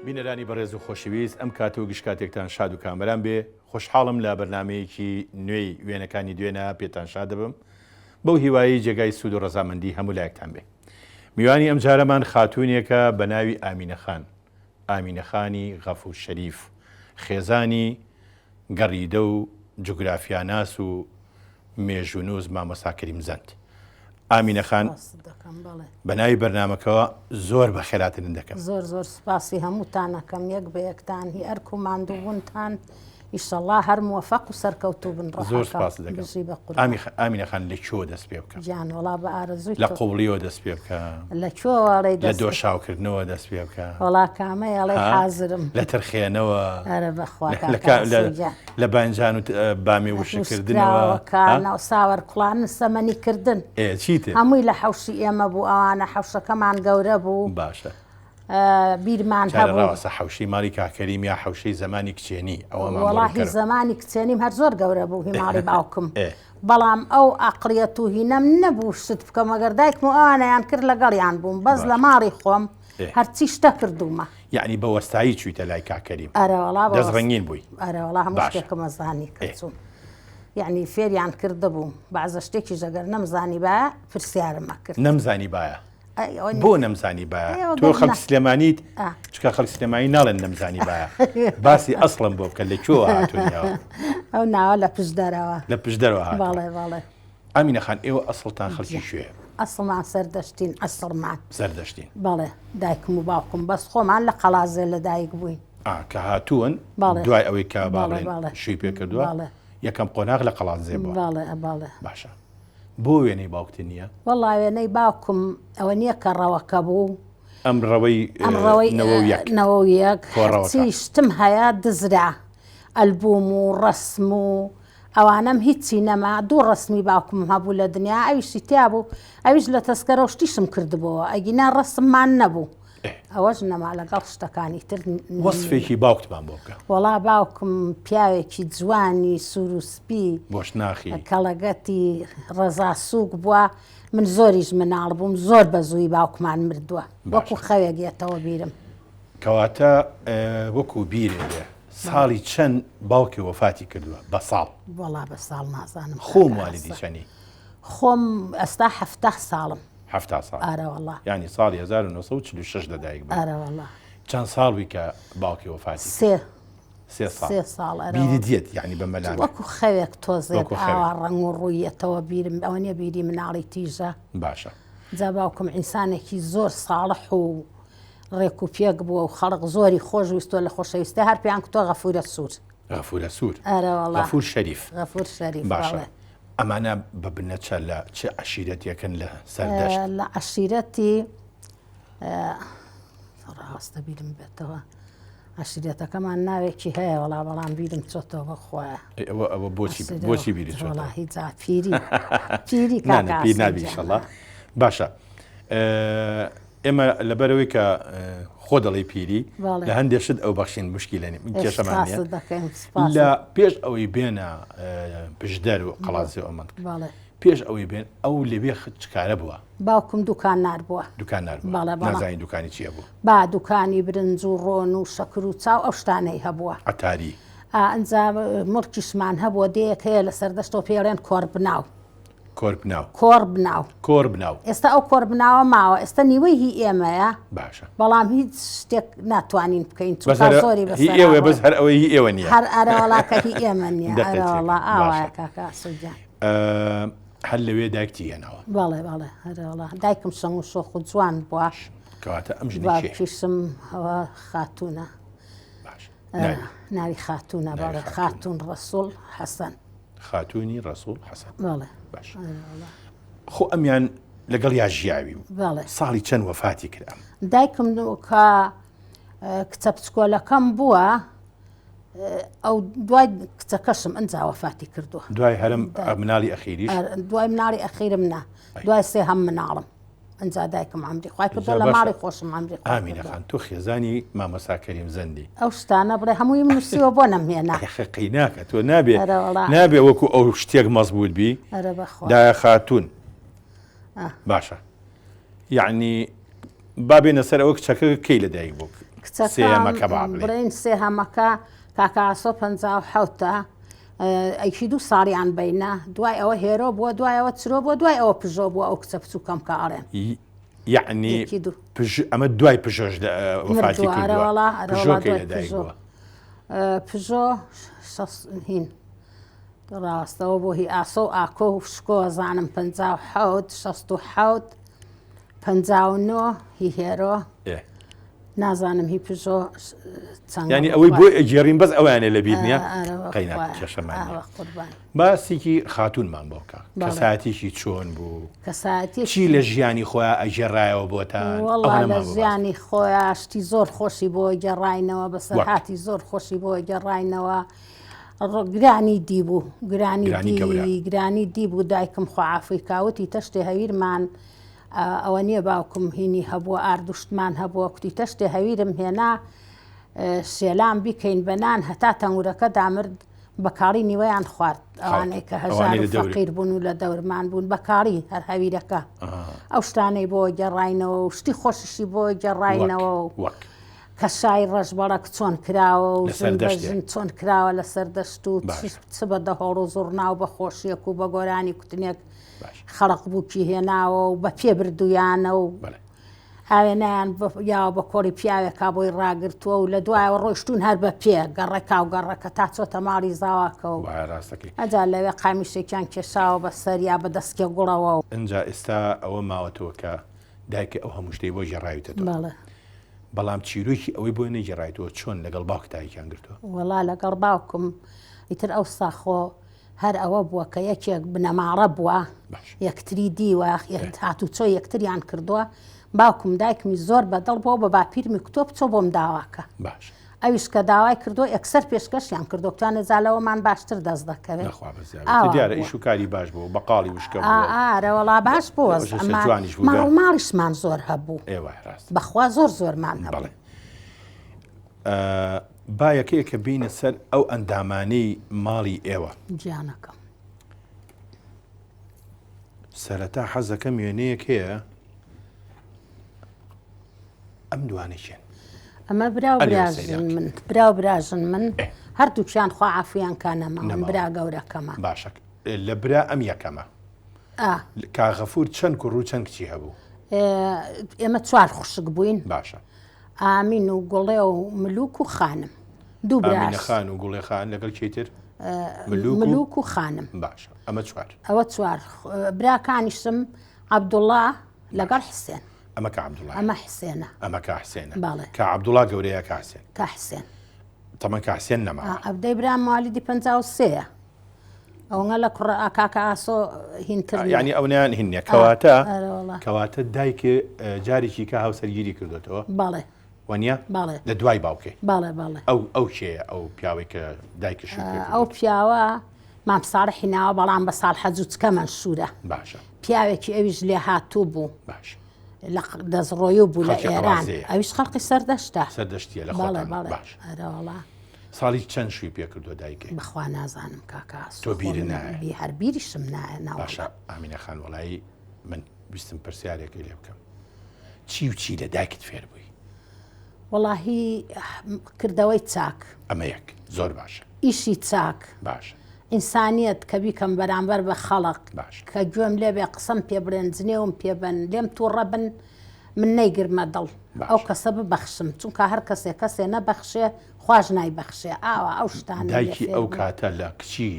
بینەرانی بەڕێز و خۆشەویست ئەم کات و گشت کاتێکتان شاد و کامەران بێ خۆشحاڵم لە بەرنامەیەکی نوێی وێنەکانی دوێنە پێتان شاد دەبم بەو هیوایەی جێگای سوود و ڕەزامەندی هەموو لایەکتان بێ میوانی ئەم جارەمان خاتوونێکە بە ناوی ئامینە خان ئامینە خانی غەفور شەریف خێزانی گەڕیدە و جوگرافیاناس و مێژوونووس مامۆستا کەریم زەند. ئامینە خان سپاست دەکەم بەڵێ. بە ناوی بەرنامەکەوە زۆر بەخێراتنت دەکەم. زۆر زۆر سپاسی هەمووتان ئەکەم یەک بە یەکتان هی ئەرک و ماندووبوونتان ئیشەڵا هەر موەفەق و سەرکەوتوو بن زۆر ڕەحەکەم سپاست دەکەم. بژی بە قوربان. ئامی ئامینە خان لە کوێوە دەست پێ بکەم؟ گیان وەڵا بە ئارەزووی لە تۆ. قووڵیەوە دەست پێ بکەم؟ لە کوێوە ئەڵێی لە دەست بکە؟ دۆشاوکردنەوە دەست پێ بکەم؟ وەڵا کامەی ئەڵێی ها؟ حازرم. لە ترخێنەوە؟ ئەرە بەخوا لە کاکە کا لە ئاسۆ گیان. لە بانجان و بامی وشککردنەوە وشکراوەکە ساوەرکوڵان سەمەنی کردن ئێ چیتر هەمووی لە حەوشی ئێمە بوو ئەوانە حەوشەکەمان گەورە بوو باشە بیرمان هەبوو ڕاستە حەوشەی ماڵی کاک کەریم یا حەوشەی زەمانی کچێنی ئەوەمان بۆ وەڵاهی ڕوونکەرەوە. زەمانی کچێنیم هەر زۆر گەورە بوو هی ماڵی باوکم ئێ. بەڵام ئەو ئەقڵیەت و هینەم نەبوو شت بکەم ئەگەر دایکم و ئەوانەیان کرد لەگەڵیان بووم بەس لە باشە. ماڵی خۆم ئێ. هەرچی شتە کردوومە. یەعنی بە وەستایی چوویتە لای کاک کەریم؟ ئەرەوەڵا بە دەست وەست ڕەنگین بووی؟ ئەرەوەڵا هەموو باشە. شتێکم ئەزانی کە ئێ. چووم. یەعنی فێریان کردبووم. بەعزە شتێکیش ئەگەر نەمزانیبایە پرسیارم ئەکرد. نەمزانیبایە؟ ئەی ئەوە بۆ نەمزانیبایە؟ ئێوە تۆ گەر خەڵکی نا سلێمانیت ئا. چونکە خەڵکی سلێمانی ناڵێن نەمزانیبایە. باسی ئەسڵم بۆ بکە لە کوێوە هاتوونی ئەوە؟ ئەو ناوە لە پشدەرەوە. لە پشدەرەوە هاتووە. بەڵێ بەڵێ. ئامینە خان ئێوە ئەسڵتان خەڵکی کوێیە؟ ئەسڵمان سەردەشتین ئەسڵمان. سەردەشتین. بەڵێ دایکم و باوکم بەس خۆمان لە قەڵازێ لە دایک بووین. ئا کە هاتوون بەڵێ. دوای ئەوەی کە با بەڵێ بڵێین بەڵێ. شووی پێ کردووە بەڵێ. یەکەم قۆناغ لە قەڵادزێ بووە. بەڵێ بەڵێ. باشە بۆ وێنەی باوکت نییە؟ وەڵا وێنەی باوکم ئەوە نییە کە ڕەوەکە بوو. ئەم ڕەوەی ئەم ڕەوەی 91. 91 کۆڕەوەکە. هەرچی شتم هەیە دزرا ئەلبووم و ڕەسم و ئەوانەم هیچی نەما، دوو ڕەسمی باوکمم هەبوو لە دنیا، ئەویشی تیا بوو، ئەویش لە تەسکەرە و شتیشم کردبۆوە، ئەگینا ڕەسممان نەبوو، ئەوەش نەما لەگەڵ شتەکانی تر. وەسفێکی باوکتمان بۆ بکە. وەڵا باوکم پیاوێکی جوانی سوور و سپی، بۆشناخی. کەڵەگەتی ڕەزا سووک بووە، من زۆریش مناڵ بووم، زۆر بە زوویی باوکمان مردووە، وەکوو خەوێک یەتەوە بیرم. کەواتە وەکوو بیرێ بێ. ساڵی چەند باوکی وەفاتی کردووە بە ساڵ؟ وەڵا بە ساڵ نازانم. خۆم والیدی چەنی؟ خۆم ئەستا حەفتا ساڵم. حەفتا ساڵ. ئارە وەڵا. یانی ساڵی 1946 لەدایک بووی. ئارە وەڵا. چەند ساڵ بووی کە باوکی وەفاتی کرد؟ سێ. سێ ساڵ. سێ ساڵ ئەرە. بیرت دێت یانی بە مەلامێ؟ وەکوو خەوێک تۆزێک ئاوا ڕەنگ و ڕوویەتەوە بیرم ئەوە نییە بیری مناڵی تیژە. باشە. جا باوکم ئینسانێکی زۆر ساڵح و ڕێک و پێک بووە و خەڵک زۆری خۆش ویستوە لە خۆشەویستی هەر پێیان کوتوە غەفورە سوور. غەفورە سوور. ئەرە وەڵا. غەفور شەریف. غەفور شەریف باشە بەڵێ. ئەمانە بە بنەچە لە چ عەشیرەتێکن لە سەردەشت؟ لە عەشیرەتی ڕاستە بیرم بێتەوە عەشیرەتەکەمان ناوێکی هەیە وەڵا بەڵام بیرم چۆتەوە بەخوایە. ئەی ئەوە ئەوە بۆچی بۆچی بیری چۆتەوە؟ وەڵا هیچ پیری پیری نا نا کاکە پیر نابی ئاسۆ گیان. ئیشەڵا. باشە ئێمە لەبەرەوەی کە خۆ دەڵێی پیری لە هەندێ شت ئەو بەخشین مشکیلە کێشەمان نیە لە پێش ئەوەی بێنە پشدەر و قەڵازی ئەو منطقە پێش ئەوەی بێن ئەو لەوێ چکارە بووە باوکم دوکاننار بووە دوکاننار بووە نازانین دوکانی چییە بوو با دوکانی برنج و ڕۆن و شەکر و چاو ئەو شتانەی هەبووە عەتاری ئەنجا مڵکیشمان هەبووە دێیەک هەیە لە سەردەشتەوە پێڵێن کۆربناو کۆرپناو. کۆربناو. کۆربناو. ئێستا ئەو کۆربناوە ماوە ئێستا نیوەی هی ئێمەیە. باشە. بەڵام هیچ شتێک ناتوانین بکەین چونکە زۆری بەسەر هی ئێوەیە بەس هەر ئەوەی هی ئێوە نییە. هەر ئەرەوەڵا کە هی ئێمە نییە ئەرەوەڵا ئاوایە کاکە ئاسۆ گیان. هەر لەوێ دایکتی هێناوە. بەڵێ بەڵێ ئەرەوەڵا دایکم شەنگ و شۆخ و جوان بووە. کەواتە ئەم ژنە کێیە؟ باوکیشم ئەوە خاتوونە. باشە. ناوی خاتوونە بەڵێ خاتوون ڕەسووڵ حەسەن. خاتوونی ڕەسوڵ حەسەن بەڵێ باش خۆ ئەمیان لەگەڵ یا ژیاوی و بەڵێ ساڵی چەند وەفاتی کرد ئەم دایکم کە کچە بچکۆلەکەم بووە ئەو دوای کچەکەشم ئەجا وەفاتی کردووە دوای هەرم مناڵی ئەخیریش دوای مناڵی ئەخیرم نا دوای سێ هەم مناڵم ئەنجا دایکم عەمری خوای کردووە لە ماڵی خۆشم عەمری خوای ئامینە خان تۆ خێزانی مامۆستا کەریم زەندی ئەو شتانە بڵێ هەمووی من نووسیوە بۆ نەمهێنا یاخە قەیناکە تۆ نابێ نابێ وەکو ئەو شتێک مەزبوط بی ئەرە بەخوا دایە خاتوون باشە یعنی با بێنە سەر ئەوە کچەکە کەی لەدایک بوو؟ سێیەمەکە با بڵێین. بڵێین سێهەمەکە کاکە ئاسۆ 57ە ئەیکی دوو ساڵیان بینە دوای ئەوە هێرۆ بووە دوای ئەوە چرۆ بووە دوای ئەوە پژۆ بووە ئەو کچە بچووکەم کە ئەڵێم. یەعنی ئەمە دوای پژۆش وەفاتی کردووە پژۆ کەی لەدایک بووە؟ پژۆ هین ڕاستەوە بۆ هی ئاسۆ و ئاکۆ و شکۆ زانم 57 67 59 هی هێرۆ نازانم هی پژۆ چەند ینی ئەوەی بۆ ئەگێڕین بەس ئەویانە لە بیر نییە قەینا کێشەمان باسێکی خاتوونمان بۆ بکە کەسایەتێکی چۆن بوو کەسایەتی چی لە ژیانی خۆیان ئەگێڕایەوە بۆتان وەڵا لە ژیانی خۆیان شتی زۆر خۆشی بۆ گێڕاینەوە بەسەرهاتی زۆر خۆشی بۆ گێڕاینەوە گرانی دیبوو گرانی گرانی دیبوو دایکم خوا عافوی کا وتی تەشتێ هەویرمان ئەوە نییە باوکم هینی هەبووە ئاردوشتمان هەبووە کوتی تەشتێ هەویرم هێنا شێلام بیکەین بە نان هەتا تەنگورەکە دامرد بە کاڵی نیوەیان خوارد ئەوانەی کە هەژار و فەقیر بوون و لە دەورمان بوون بە کاڵی هەر هەویرەکە ئەو شتانەی بۆ گەڕاینەوە و شتی خۆشیشی بۆ گەڕاینەوە و کە شای ڕەشبەڵەک چۆن کراوە و ژن بە ژن چۆن کراوە لە سەردەشت و چ بە دەهۆڵ و زوڕنا و بە خۆشیەک و بە گۆرانی کوتنێک خەڵق بووکی هێناوە و بە پێ بردوویانە و ئاوێنەیان یاوە بە کۆڵی پیاوێکا بۆی ڕاگرتووە و لە دوایەوە ڕۆیشتوون هەر بە پێ گەڕەکا و گەڕەکە تا چۆتە ماڵی زاواکە و ئەجا لەوێ قامیشێکیان کێشاوە بە سەر یا بە دەسکێ گوڵەوە و. ئنجا ئێستا ئەوە ماوەتەوە کە دایکە ئەو هەموو شتەی بۆ گێڕاویتەتەوە. بەڵێ. بەڵام چیرۆکی ئەوەی بۆ نەگێڕایتەوە چۆن لەگەڵ باوکتا یەکیان گرتووە؟ وەڵا لەگەڵ باوکم ئیتر ئەوسا خۆ هەر ئەوە بووە کە یەکێک بنەماڵە بووە یەکتری دیوە هاتوچۆ یەکتریان کردووە باوکم دایکمی زۆر بەدڵ بۆ بە باپیرمی کوتۆ بچۆ بۆم داواکە باش ئەویش کە داوای کردو ئەکسەر پێشکەشیان کردو بتوانێت زالەوەمان باشتر دەست دەکەوێت دیارە ئیش و کاری باش بوو بەقاڵی وشکە ئارەوەڵا باش بووە ماڵ ماڵیشمان زۆر هەبوو بەخوا زۆر زۆرمان هەبوو. با یەکەیەکە بینە سەر ئەو ئەندامانەی ماڵی ئێوە. گیانەکەم. سەرەتا حەزەکەم وێنەیەک هەیە ئەم دوانە کێن؟ ئەمە برا و براژن من برا و براژن من هەردووکیان خوا عافیان کا نەماون برا گەورەکەمە. باشە لە برا ئەم یەکەمە. کاک غەفور چەند کوڕ و چەند کچی هەبوو؟ ئێمە چوار خوشک بووین. باشە. ئامین و گوڵێ و ملوک و خانم دوو براش. ئامینە خان و گوڵێ خان لەگەڵ کێی تر؟ ملوک و خانم. باشە ئەمە چوار. ئەوە چوار براکانیشم عەبدوڵا لەگەڵ حسێن. ئەمە کا عەبدوڵا. ئەمە حسێنە. ئەمە کا حسێنە. بەڵێ. کا عەبدوڵا گەورەیە کا حسێن؟ کا حسێن. تەمەن کا حسێن نەماوە. عەبدەی برام موالیدی 53یە. ئەوەنە لە کوڕە کاکە ئاسۆ هینتر نییە. یعنی ئەونەیان هین نییە کەواتە کەواتە دایکێ جارێکی کە هاوسەرگیری کردوێتەوە بەڵێ وەنیە بەڵێ لە دوای باوکێ بەڵێ بەڵێ ئەو ئەو کێیە ئەو پیاوەی کە دایکە شووی پێ ئەو پیاوە مام ساڵحی ناوە بەڵام بە ساڵحە جوچکە مەنشوورە باشە پیاوێکی ئەویش لێ هاتوو بوو باش لە دەستڕۆیو بوو لە ئێران ئەویش خەڵقی سەردەشتە سەردەشتیە لە بەڵێ بەڵێ باش ئەرەوەڵا ساڵی چەند شووی پێ کردووە دایکێ؟ بەخوا نازانم کاکە ئاسۆ تۆ بیرت نایە؟ بی هەر بیریشم نایە ناوەڵا. باشە ئامینە خان وەڵایی من ویستم پرسیارێکی لێ بکەم چی و چی لە دایکت فێر بووی؟ وەڵاهی کردەوەی چاک. ئەمە یەک زۆر باشە. ئیشی چاک. باشە. ئینسانیەت کە بیکەم بەرامبەر بە خەڵک. باشە. کە گوێم لێ بێ قسەم پێ بڵێن جنێوم پێ بەن لێم تووڕە بن من نەیگرمە دڵ ئەو کەسە ببەخشم چونکە هەر کەسێ کەسێ نەبەخشێ خواش نایبەخشێ ئاوا ئەو شتانەی لێ دایکی فێر ئەو بووم. کاتە لە کچی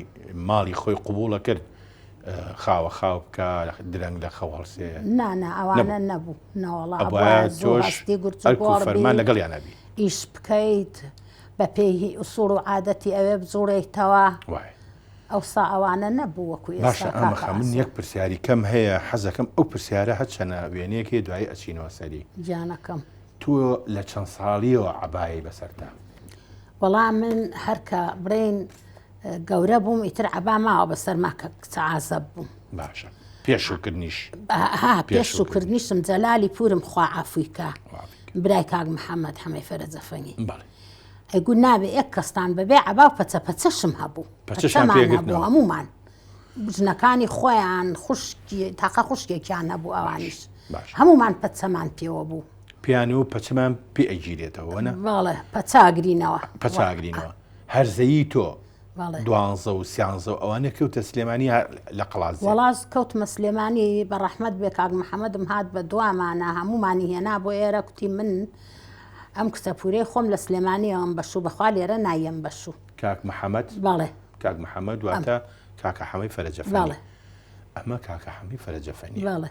ماڵی خۆی قبوڵە کرد خاوە خاو بکا درەنگ لە خەو هەڵسێ؟ نا نا ئەوانە نەبوو نەوەڵا ئەبوایە ئەبوایە زوو تۆش هەستی گورج و ئەرک و گۆڕ فەرمان بی لەگەڵیانا بی. ئیش بکەیت بە پێی هی ئوسوڵ و عادەتی ئەوێ بجوڵێیتەوە. وایە. ئەوسا ئەوانە نەبوو وەکو باشە ئێستا ئامە کاکە خان من ئاسۆ. یەک پرسیاری کەم هەیە حەزەکەم ئەو پرسیارە هەرچەنە وێنەیەک هەیە دوایی ئەچینەوە سەری. گیانەکەم. تۆ لە چەند ساڵیەوە عەبایەی بەسەرتە؟ وەڵا من هەر کە بڵێین گەورە بووم ئیتر عەبا ماوە بەسەرما کە کچە عازەب بووم. باشە پێش شووکردنیش؟ ها پێش شووکردنیشم جەلالی پوورم خوا عەفوی کا برای کاک محەممەد حەمەی فەرەجەفەنی. بەڵێ. ئەیگوت نابێ یەک کەستان بەبێ عەبا و پەچە پەچەشم هەبوو پەچەشیان پەچەمان پێ هەبوو گرتنەوە. هەموومان ژنەکانی خۆیان خوشکی تاقە خوشکێکیان هەبوو ئەوانیش باش. هەموومان پەچەمان پێوە بوو. پێیانەوە پەچەمان پێ ئەگیرێتەوە وەنە؟ بەڵێ پەچە ئەگرینەوە. پەچە ئەگرینەوە. هەرزەیی تۆ دوانزە و سیانزە و ئەوانە کەوتە سلێمانی لە قەڵادزێ؟ وەڵا کەوتمە سلێمانی بە ڕەحمەت بێ کاک محەمەدم هات بە دوامانا هەموومانی هێنا بۆ ئێرە کوتی من ئەم کچە پورەی خۆم لە سلێمانیەوەم بەشوو بەخوا لێرە نایەم بەشوو. کاک محەمەد؟ بەڵێ. کاک محەمەد واتە کاکە حەمەی فەرەجەفەنی. بەڵێ. ئەمە کاکە حەمەی فەرەجەفەنیە. بەڵێ.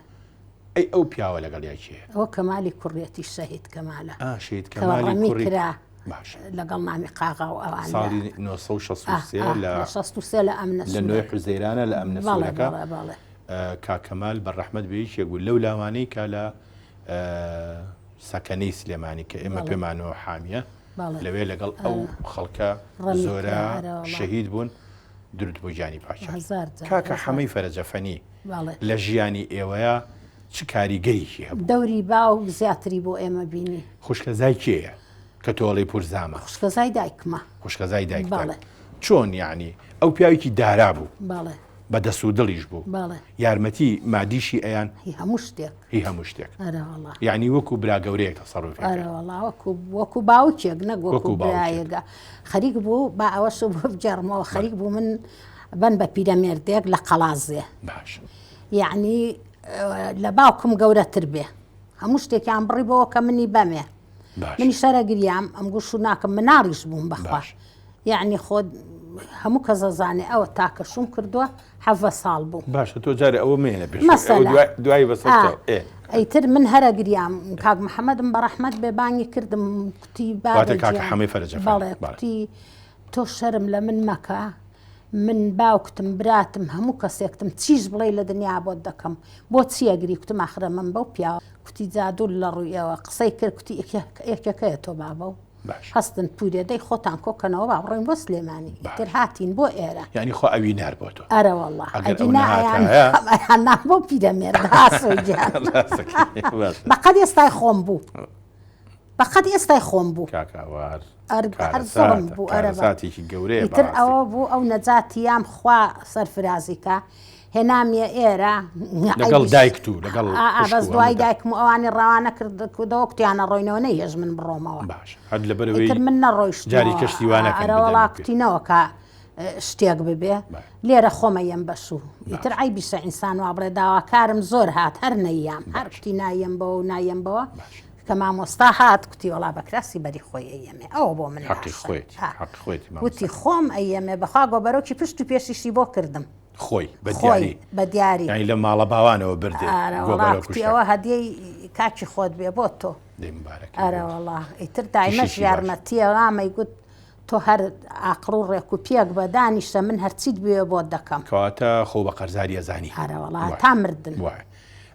ئەی ئەو پیاوە لەگەڵیا کێیە؟ ئەوە کەمالی کوڕیەتی شەهید کەمالە. ئا شەهید کە کەمالی ڕەمی کوڕی کرا باشە. لەگەڵ نامی قاغا و ئەوان لە ساڵی 963 ئا ئا لە لە 63 لە ئەمنە لە نۆی سوورەکە. حوزەیرانە لە ئەمنە بەڵێ سوورەکە بەڵێ بەڵێ. کاک کەمال بە ڕەحمەت بێ یەکێک بوو لەو لاوانەی کە لە سەکەنەی سلێمانی کە ئێمە بەڵێ. پێمانەوە حامیە بەڵێ. لەوێ لەگەڵ ئەو خەڵکە ڕەمی زۆرە کرا ئەرەوەڵا. شەهید بوون درود بۆ گیانی پاکیان. هەزار جار کاکە هەزار. حەمەی فەرەجەفەنی بەڵێ. لە ژیانی ئێوەیا چ کاریگەریی هەبوو؟ دەوری باوک زیاتری بۆ ئێمە بینی. خوشکەزای کێیە کە تۆ ئەڵێی پورزامە؟ خوشکەزای دایکمە. خوشکەزای دایکتان. بەڵێ. چۆن یەعنی؟ ئەو پیاوێکی دارا بوو. بەڵێ. بە دەس و دڵیش بوو. بەڵێ. یارمەتی مادیشی ئەیان؟ هی هەموو شتێک. هی هەموو شتێک. ئەرەوەڵا. یەعنی وەکوو برا گەورەیەک تەسەروفی ئەکرد. ئەرەوەڵا وەکوو وەکوو باوکێک نەک وەکوو وەکوو باوکێک. برایەک. خەریک بوو با ئەوەشت بۆ بگێڕمەوە خەریک بوو من بن بە پیرەمێردێک لە قەڵازێ. باشە. یەعنی لە باوکم گەورەتر بێ. هەموو شتێکیان بڕی بۆوە کە منی بەمێ. باشە. منیش هەرە گریام ئەمگوو شوو ناکەم مناڵیش بووم بەخوا. باشە. یەعنی خۆ هەموو کەس ئەزانێ ئەوە تاکە شووم کردووە حەڤە ساڵ بووم. باشە تۆ جارێ ئەوە مەیەنە پێش مەسەلە دوایی بەسەر ئا تۆ ئێ. ئیتر من هەرە گریام کاک محەمەدم بە ڕەحمەت بێ بانگی کردم کوتی بابە واتە کاکە گیان حەمەی فەرەجەفەندی بەڵێ بەڵێ. کوتی تۆ شەرم لە من مەکە من باوکتم براتم هەموو کەسێکتم چیش بڵێی لە دنیا بۆت دەکەم بۆ چی ئەگری کوتم ئاخرە من بەو پیاوە کوتی جادوول لە ڕوویەوە قسەی کرد کوتی یەکێکەیە تۆ بابە و باشە. هەستن پورێ دەی خۆتان کۆکەنەوە با بڕۆین بۆ سلێمانی ئیتر باشە. هاتین بۆ ئێرە. یانی خوا ئەوی نارد بۆ تۆ. ئەرەوەڵا ئەگەر ئەو ئەگینا ئەیان نەهاتایە. ئەیان نارد بۆ پیرەمێرد ئاسۆ گیان. ڕاستەکەی باشە. بەقەد ئێستای خۆم بوو. بەقەد ئێستای خۆم بوو. کاک هاوار ئەر هەر زوڵم کارەساتە بوو ئەرە بە. کارەساتێکی گەورەیە ئیتر بەڕاستی. ئەوە بوو ئەو نەجاتیام خوا سەرفرازی کا هێنامیە ئێرە لەگەڵ دایکت و لەگەڵ ئا ئا بەس خوشک و دوای هەمووتان. دایکم و ئەوانی ڕەوانە کرد کردەوە کوتیانە ڕۆینەوە نەیهێشت من بڕۆمەوە. باشە هەر لەبەرئەوەی ئیتر من نەڕۆیشتمەوە جاری کەشتی وا نەکەن ئەرە وەڵا بدەنە پێ. کوتی نەوەکا شتێک ببێ بەڵێ. لێرە خۆم ئەیەم بەشوو ئیتر باشە. عەیبیشە ئینسان وا بڵێ داواکارم زۆر هات هەر نەیام هەر باشە. کوتی نایەم بەوە و نایەم بەوە باشە. کە مامۆستا هات کوتی وەڵا بە کراسی بەری خۆی ئەیەمێ ئەوە بۆ من حەقی باشە خۆیەتی ئا. حەقی خۆیەتی وتی مامۆستا. خۆم ئەیەمێ بەخوا گۆبەرۆکی پشت و پێشیشی بۆ کردم. خۆی بە خۆی دیاری بە دیاری. یانی لە ماڵە باوانەوە بردێ ئارە وەڵا گۆبەرۆک و کوتی شتەکە. ئەوە هەدیەی کاکی خۆت بێ بۆ تۆ. دەی مبارەکەی ئارە بێت. وەڵا ئیتر دایمەش ئیشێکی باش. یارمەتیە وامەی گوت تۆ هەر ئاقڵ و ڕێک و پێک بە دانیشە من هەرچیت بوێ بۆت دەکەم. کەواتە خۆ بە قەرزاری ئەزانی. ئارە وەڵا وایە تا مردن. وایە.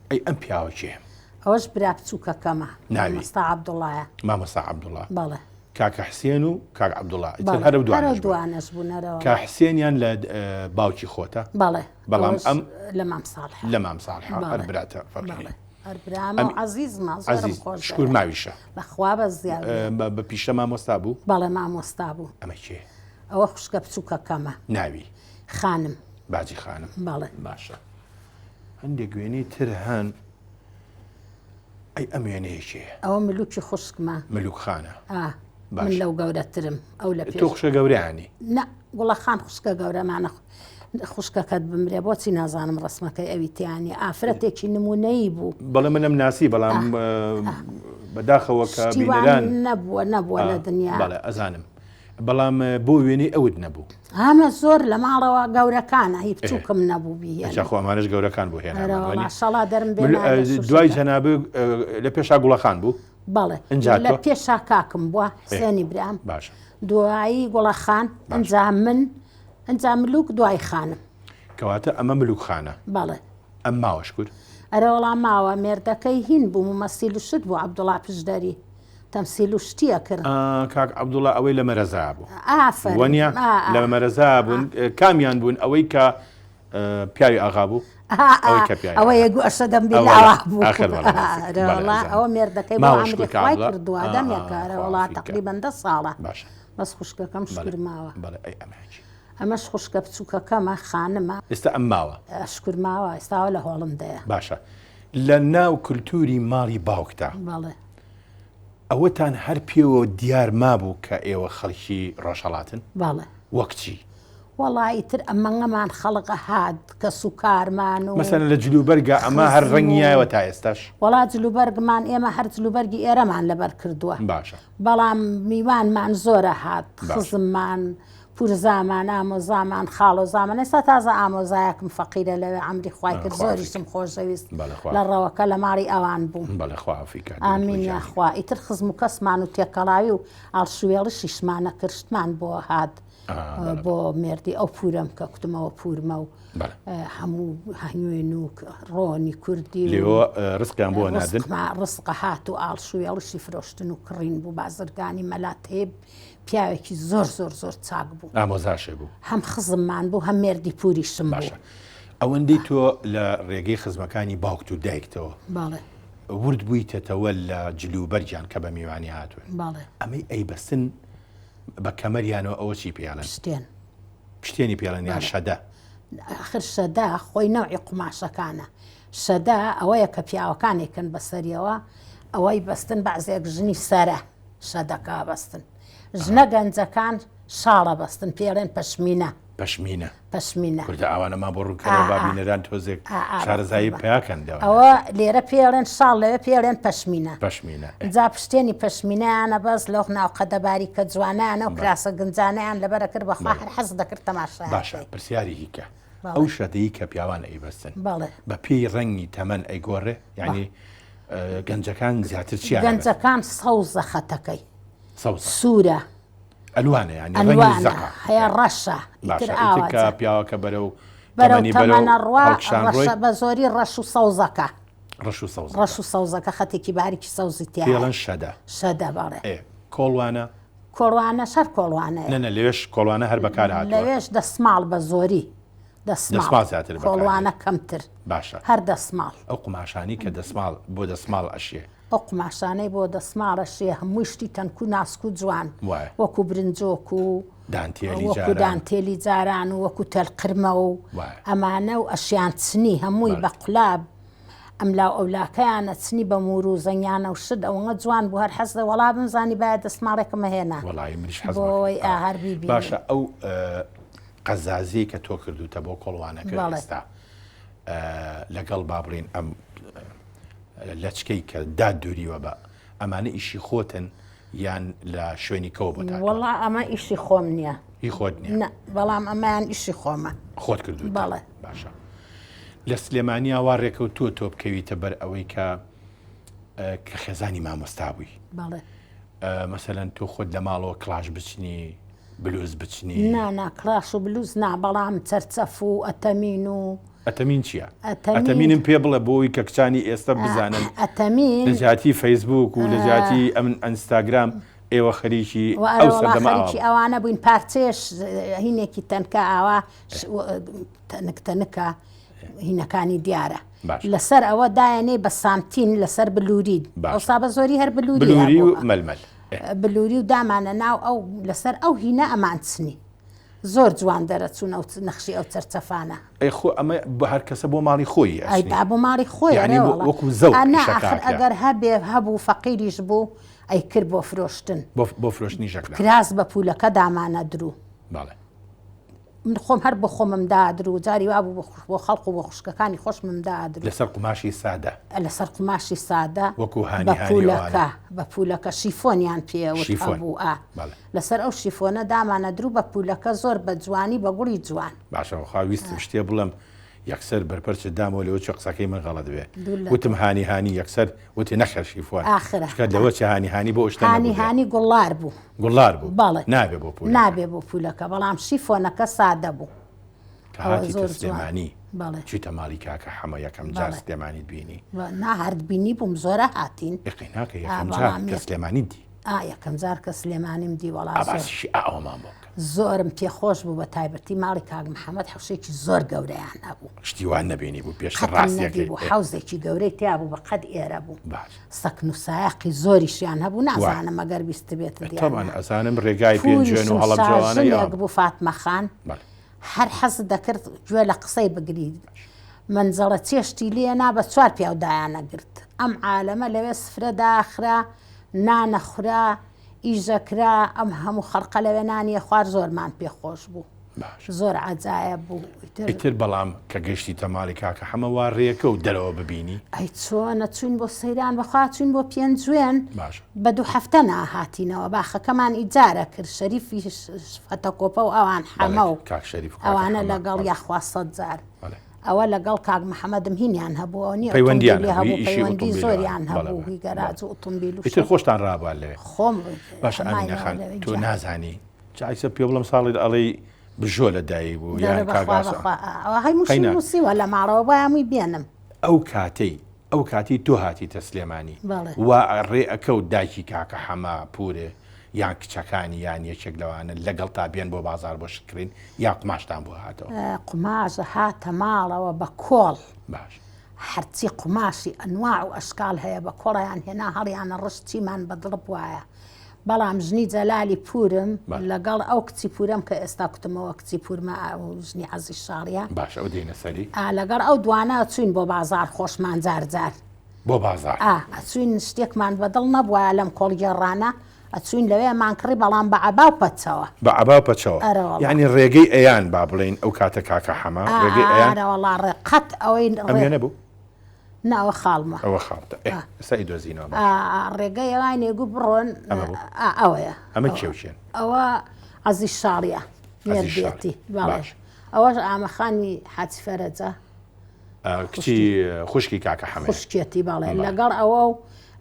ئەی ئەم پیاوە کێیە؟ ئەوەش برا بچووکەکەمە. ناوی؟ مامۆستا عەبدوڵایە. مامۆستا عەبدوڵا. بەڵێ. کاکە حسێن و کاک عەبدوڵا ئیتر بەڵێ هەر ئەو هەر ئەو دوانەش بوون. دوانەش بوون ئەرەوەڵا. کاک حسێنیان لە باوکی خۆتە؟ بەڵێ بەڵام ئەوەش ئەم لە مام ساڵحە. لە مام ساڵحە هەر بەڵێ براتە فەرقی بەڵێ نییە. هەر برامە ئەم و عەزیزمە زۆرم عەزیز خۆش شکور دەوێ. ماویشە. بەخوا بەس زیاد بێ. بە پیشە مامۆستا بوو؟ بەڵێ مامۆستا بوو. ئەمە کێیە؟ ئەوە خوشکە بچووکەکەمە. ناوی؟ خانم. باجی خانم. بەڵێ. باشە. هەندێک وێنەی تر هەن ئەی ئەم وێنەیە کێیە؟ ئەوە ملوکی خوشکمە. ملوک خانە. ئا من باشە. لەو گەورەترم ئەو لە تۆ پێش. خوشکە گەورەیانی؟ نا گوڵە خان خوشکە گەورەمانە خوشکەکەت بمرێ بۆچی نازانم ڕەسمەکەی ئەوی تیا نیە ئافرەتێکی نمونەیی بوو. بەڵێ منم ناسی بەڵام بەداخەوە کە شتی وا بینەران نەبووە نەبووە لە دنیا. بەڵێ ئەزانم بەڵام بۆ وێنەی ئەوت نەبوو. ئەمە زۆر لە ماڵەوە گەورەکانە هی بچووکم نەبوو بیهێنم. جا خۆ ئەمانەش گەورەکان بۆ هێنامان ئەرەوەڵا وەنیە؟ شەڵا دەرم بێ نابێ شووشەکە. دوای جەنابت لە پێشا گوڵەخان بوو؟ بەڵێ ئینجا لە تۆ؟ پێشا کاکم بووە حسێنی برام باشە. دوایی گوڵەخان باشە. ئینجا من ئینجا ملوک دوای خانم. کەواتە ئەمە ملوک خانە. بەڵێ. ئەم ماوە شکور؟ ئەرەوەڵا ماوە مێردەکەی هین بوو مومەسیل و شت بوو عەبدوڵا پشدەری تەمسیل و شتی ئەکرد. ئا کاک عەبدوڵا ئەوەی لە مەرەزا بوو. ئافەرم وەنیە؟ ئا ئا. لە مەرەزا بوون کامیان بوون ئەوەی کە پیاوی ئاغا بوو؟ ئا ئا ئەوەی کە پیاوی ئەوە ئاغا. یەگو ئەشەدەم ئەوە بیلا لە وا بوو. ئاخر بەڵێ بەڵێ ئەرەوەڵا ئەزانم. ئەوە مێردەکەی بۆ ماوە عەمری شکور کاک خوای عەبدوڵا؟ کردووە ئا ئا دەمێکە خوا ئەرەوەڵا عافیت کە. تەقریبەن دە ساڵە. باشە. بەس خوشکەکەم بەڵێ شکور ماوە. بەڵێ ئەی ئەمە چی؟ ئەمەش خوشکە بچوکەکەمە خانمە. ئێستا ئەم ماوە؟ شکور ماوە ئێستا ئەوە لە هۆڵندەیە. باشە لە ناو کولتوری ماڵی باوکتا بەڵێ. ئەوەتان هەر پێوە دیار مابوو کە ئێوە خەڵکی ڕۆژهەڵاتن؟ بەڵێ. وەک چی؟ وەڵا ئیتر ئەمەنگەمان خەڵک ئەهات کەس و کارمان و مەسەلەن لە جلوبەرگا ئەمە هەر خزم ڕەنگی و یایەوە تا ئێستاش؟ وەڵا جلوبەرگمان ئێمە هەر جلوبەرگی ئێرەمان لەبەر کردووە باشە. بەڵام میوانمان زۆر ئەهات باشە. خزممان پورزامان ئامۆزامان خاڵۆزامان ئێستا تازە ئامۆزایەکم فەقیرە لەوێ عەمری خوای کرد خوا عەفوی زۆریشم خۆشەویست بەڵێ خوا لە ڕەوەکە لە ماڵی ئەوان بووم بەڵێ خوا عەفوی کات دەبێت ئامین گیانی. یاخوا ئیتر خزم و کەسمان و تێکەڵاوی و ئاڵشوێڵشیشمان ئەکرد شتمان بۆ هات بۆ مێردی ئەو پورەم کە کوتمەوە پورمە و هەموو هەنوێن و ڕۆنی کوردی لێوە ڕزقیان بۆ ناردن ڕزقە هات و ئاڵشوێڵشی فرۆشتن و کڕین بوو بازرگانی مەلا تەیب پیاوێکی زۆر زۆر زۆر چاک بوو ئامۆزاشێ بوو هەم خزممان بوو هەم مێردی پوریشم بوو باشە ئەوەندەی تۆ لە ڕێگەی خزمەکانی باوکت و دایکتەوە بەڵێ ورد بوویتەتەوە لە جلوبەرگیان کە بە میوانی هاتوون بەڵێ ئەمەی ئەیبەستن بە کەمەریانەوە ئەوە چی پێڵێن؟ پشتێن. پشتێنی پێڵێن یان شەدە؟ ئاخر شەدە خۆی نەوعی قوماشەکانە. شەدە ئەوەیە کە پیاوەکان ئەیکەن بەسەریەوە، ئەوەی بەستن بەعزێک ژنی سەرە شەدەکە ئەبەستن. ژنە گەنجەکان شاڵە بەستن پێڵێن پەشمینە. پەشمینە. پەشمینە. کوردە ئاوانەمان بۆ ڕوون کەرەوە با بینەران تۆزێک شارەزایی پیاکەن لەوە. ئەوە لێرە پێڵێن شاڵ لەوێ پێڵێن پەشمینە. پەشمینە. جا پشتێنی پەشمینەیانە بەس لەو ناو قەدە باریکە جوانەیانە و کراسە گنجانەیان لەبەرە کرد بەخوا هەر حەز دەکرد تەماشایان باشە پرسیاری هیکە ئەو شەدەی کە پیاوان ئەیبەستن بەڵێ بە پێی ڕەنگی تەمەن ئەیگۆڕێ یعنی گەنجەکان زیاتر چیان گەنجەکان سەوزە خەتەکەی سەوزە سوورە ئەلوانە یانی ڕەنگی ئەلوانە زەقە هەیە ڕەشە ئیتر باشە ئیتر ئاوا کە جا پیاوەکە بەرەو بەرەو تەمەنی بەرەو تەمەنە ڕوا هەڵکشان ڕۆی ڕەشە بە زۆری ڕەش و سەوزەکە ڕەش و سەوزەکە ڕەش و سەوزەکە خەتێکی باریکی سەوزی تیایە پێڵەن شەدە شەدە بەڵێ ئێ کۆڵوانە کۆڵوانەش هەر کۆڵوانەیە نە نە لەوێش کۆڵوانە هەر بەکار هاتووە لەوێش دەسماڵ بە زۆری دەسماڵ دەسماڵ زیاتر بەکار دێت. کۆڵوانە کەمتر باشە هەر دەسماڵ ئەو قوماشانەی کە دەسماڵ بۆ دەسماڵ ئەشێ ئەو قوماشانەی بۆ دەسماڵە شێ هەمووی شتی تەنک و ناسک و جوان وایە. وەکو برنجۆک و دانتێلی وەکو جاران. دانتێلی جاران و وەکو تەلقرمە و وایە. ئەمانە و ئەشیان چنی هەمووی بەڵێ. بە قولاب ئەملا و ئەولاکەیان ئەچنی بە موور و زەنگیانە و شت ئەوەنە جوان بوو هەر حەز وەڵا بمزانی بایە دەسماڵێکم ئەهێنا وەڵایی منیش حەزم بۆ ئەکرد. ئەوەی ئا. ئا هەر بیبینم. باشە ئەو ئە، قەزازیەی کە تۆ کردووتە بۆ کۆڵوانەکە بەڵێ. ئێستا ئە، لەگەڵ با بڵێین ئەم لەچکەی کە دات دووریوە بە ئەمانە ئیشی خۆتن یان لە شوێنی کەوە بۆت هاتووە؟ وەڵا ئەمە ئیشی خۆم نییە. هی خۆت نییە؟ نا بەڵام ئەمەیان ئیشی خۆمە. خۆت کردووتە؟ بەڵێ. باشە لە سلێمانیا وا ڕێکەوتووە تۆ بکەویتە بەر ئەوەی کە کە خێزانی مامۆستا بووی. بەڵێ. مەسەلەن تۆ خۆت لە ماڵەوە کڵاش بچنی بلوز بچنی؟ نا نا کڵاش و بلوز نا بەڵام چەرچەف و ئەتەمین و. ئەتەمین چییە؟ ئەتەمینم پێ بڵێ بۆ ئەوی کە کچانی ئێستا بزانن ئەتەمین لە جیاتی فەیسبوک و لە جیاتی ئەمن ئەنستاگرام ئێوە خەریکی ئەو سەردەمە خەریکی ئەوانە بووین پارچەیەش هینێکی تەنکە ئاوا تەنک تەنکە هینەکانی دیارە لەسەر ئەوە دایەنێ بە سامتین لەسەر بلوری ئەوسا بە زۆری هەر بلوری بلوری و مەلمەل بلوری و دامانە ناو ئەو لەسەر ئەو هینە ئەمان چنی زۆر جوان دەرەچوون ئەو نەخشی ئەو چەرچەفانە. ئەی خۆ ئەمە بۆ هەر کەسە بۆ ماڵی خۆی ئەی ئەچنی. با بۆ ماڵی خۆی یانی ئەرێ بۆ وەڵا. وەکو زەوق ئا نا ئیشەکە ئاخر ئەکرا. ئەگەر هەبێ هەبوو فەقیریش بوو ئەیکرد بۆ فرۆشتن. بۆ بۆ فرۆشتنیش ئەکرا. کراس بە پوولەکە دامانە دروو. بەڵێ. من خۆم هەر بۆ خۆمم دادرو جاری وابوو بۆ بۆ خەڵق و بۆ خوشکەکانی خۆشمم دادرو. لەسەر قوماشی سادە. لەسەر قوماشی سادە وەکو هانی بە هانی پوولەکە ئەوانە. بە پوولەکە شیفۆنیان پێ وت شیفۆن هەبوو ئا. بەڵێ. لەسەر ئەو شیفۆنە دامانە درو بە پولەکە زۆر بە جوانی بە گوڵی جوان. باشە وەخوا ویستم شتێ بڵێم یەکسەر بەرپەرچت دامەوە لەوە چێ قسەکەی من غەڵەت بێ دوور لە وتم تۆ. هانی هانی یەکسەر وتی نەخێر شیفۆن ئاخرە چونکە لەوە چێ هانی هانی بۆ ئەو شتە هانی نەبووبێ. هانی گوڵڵار بوو. گوڵڵار بوو بەڵێ. نابێ بۆ پولەکە. نابێ بۆ پولەکە بەڵام شیفۆنەکە سادە بوو. کە ئەوە هاتیتە زۆر جوان. سلێمانی بەڵێ. چویتە ماڵی کاکە حەمە یەکەم جار بەڵێ. سلێمانیت بینی؟ نا هەر بینیبووم زۆرە هاتین. ئێ قەیناکە ئا یەکەم جار بەڵام کە یەک سلێمانیت دی. ئا یەکەم جار کە سلێمانیم دی وەڵا ئا زۆر. باسیشی ئا ئەوەمان بۆ بکە. زۆرم پێ خۆش بوو بە تایبەتی ماڵی کاک محەمەد حەوشێکی زۆر گەورەیان هەبوو. شتی وا نەبینی بوو پێشتر قەتم ڕاستیەکەی نەدیبوو ئێ. حەوزێکی گەورەی تیا بوو بە قەد ئێرە بوو. باش. سەکن و سایەقی زۆریشیان هەبوو وایە. نازانم ئەگەر بیستبێتت یان تەبعەن نا. ئەزانم ڕێگای پێنجوێن پووریشم و هەڵەبجەوانە یا. شاژنێک بوو فاتمە خان بەڵێ. هەر حەزت دەکرد گوێ لە قسەی بگری. مەنجەڵە چێشتی لێ نا بە چوار پیاو دایانەگرت. ئەم عالەمە لەوێ سفرە داخرا. نانەخورا ئیشەکرا ئەم هەموو خەڵقە لەوێ نانیە خوار زۆرمان پێ خۆش بوو زۆر عەجایەب بوو ئیتر بەڵام کە گەشتیتە ماڵی کاکە حەمە وا ڕێکە و دەرەوە ببینی ئەی چۆنە چوین بۆ سەیران بەخوا چوین بۆ پێنجوێن باش بە دوو هەفتە ناهاتینەوە باخەکەمان ئیجارە کرد شەریفی فەتەکۆپە و ئەوان حەمە و کاک شەریف و کاکە ئەوانە حەمە. لەگەڵ یاخوا سەد جار بەڵێ. ئەوە لەگەڵ کاک محەمەدم هینیان هەبوو ئەوە نییە پەیوەندیان ئۆتۆمبیلی هەبوو، هەبوو ئیشی پەیوەندی ئۆتۆمبیل زۆریان بەڵێ، هەبوو بەڵێ. هی گەراج و ئۆتۆمبیل و ئیتر شت. خۆشتان ڕابوارد لەوێ خۆم باشە ئامینە ماینەوە خان لەوێ تۆ گیان. نازانی جا ئیسە پێ بڵێم ساڵی ئەڵێی بژۆ لە دایک بوو دەرێ یان بەخوا کاک ئاسۆ بەخوا ئەوە هەی موشی قەینا. نووسیوە لە ماڵەوە بۆ هەمووی بێنم. ئەو کاتەی ئەو کاتەی تۆ هاتیتە سلێمانی بەڵێ. وا ڕێ ئەکەوت دایکی کاکە حەمە پورێ یان کچەکانی یان یەکێک لەوانە لەگەڵتا بێن بۆ بازاڕ بۆ شت کڕین یا قوماشتان بۆ هاتەوە؟ قوماش هاتە ماڵەوە بە کۆڵ. باش. هەرچی قوماشی ئەنواع و ئەشکاڵ هەیە بە کۆڵیان هێنا هەڵیانە ڕشت چیمان بە دڵ بوایە. بەڵام ژنی جەلالی پورم لەگەڵ ئەو کچی پورم کە ئێستا کوتمەوە کچی پورمە ئەو ژنی عەزیز شاڵیە. باش ئەو دێنە سەری. ئا لەگەڵ ئەو دوانە چوین بۆ بازاڕ خۆشمان جار جار. بۆ بازاڕ. ئا ئەچوین شتێکمان بە دڵ نەبوایە لەم کۆڵگێڕانە ئەچوین لەوێمان کڕی بەڵام بە عەبا و پەچەوە. بە عەبا و پەچەوە. ئەرەوەڵا. یانی ڕێگەی ئەیان با بڵێین ئەو کاتە کاکە حەمە ڕێگەی ئەیان. ئارەوەڵا ڕێ قەت ئەوەی ئەم وێنە بوو؟ نا ئەوە خاڵمە. ئەوە خاڵتە ئێ ئێستا ئەیدۆزینەوە باشە. ئا ڕێگەی ئەوانی گوو بڕۆن. ئەمە بوو؟ ئا ئەوەیە. ئەمە کێ و کێن؟ ئەوە عەزیز شاڵیە. عەزیز شاڵی. مێردێتی بەڵێ. باش. ئەوەش ئامەخانی حاجی فەرەجە. کچی خوشکی کاکە حەمەیە. خوشکێتی بەڵێ لەگەڵ ئەوە و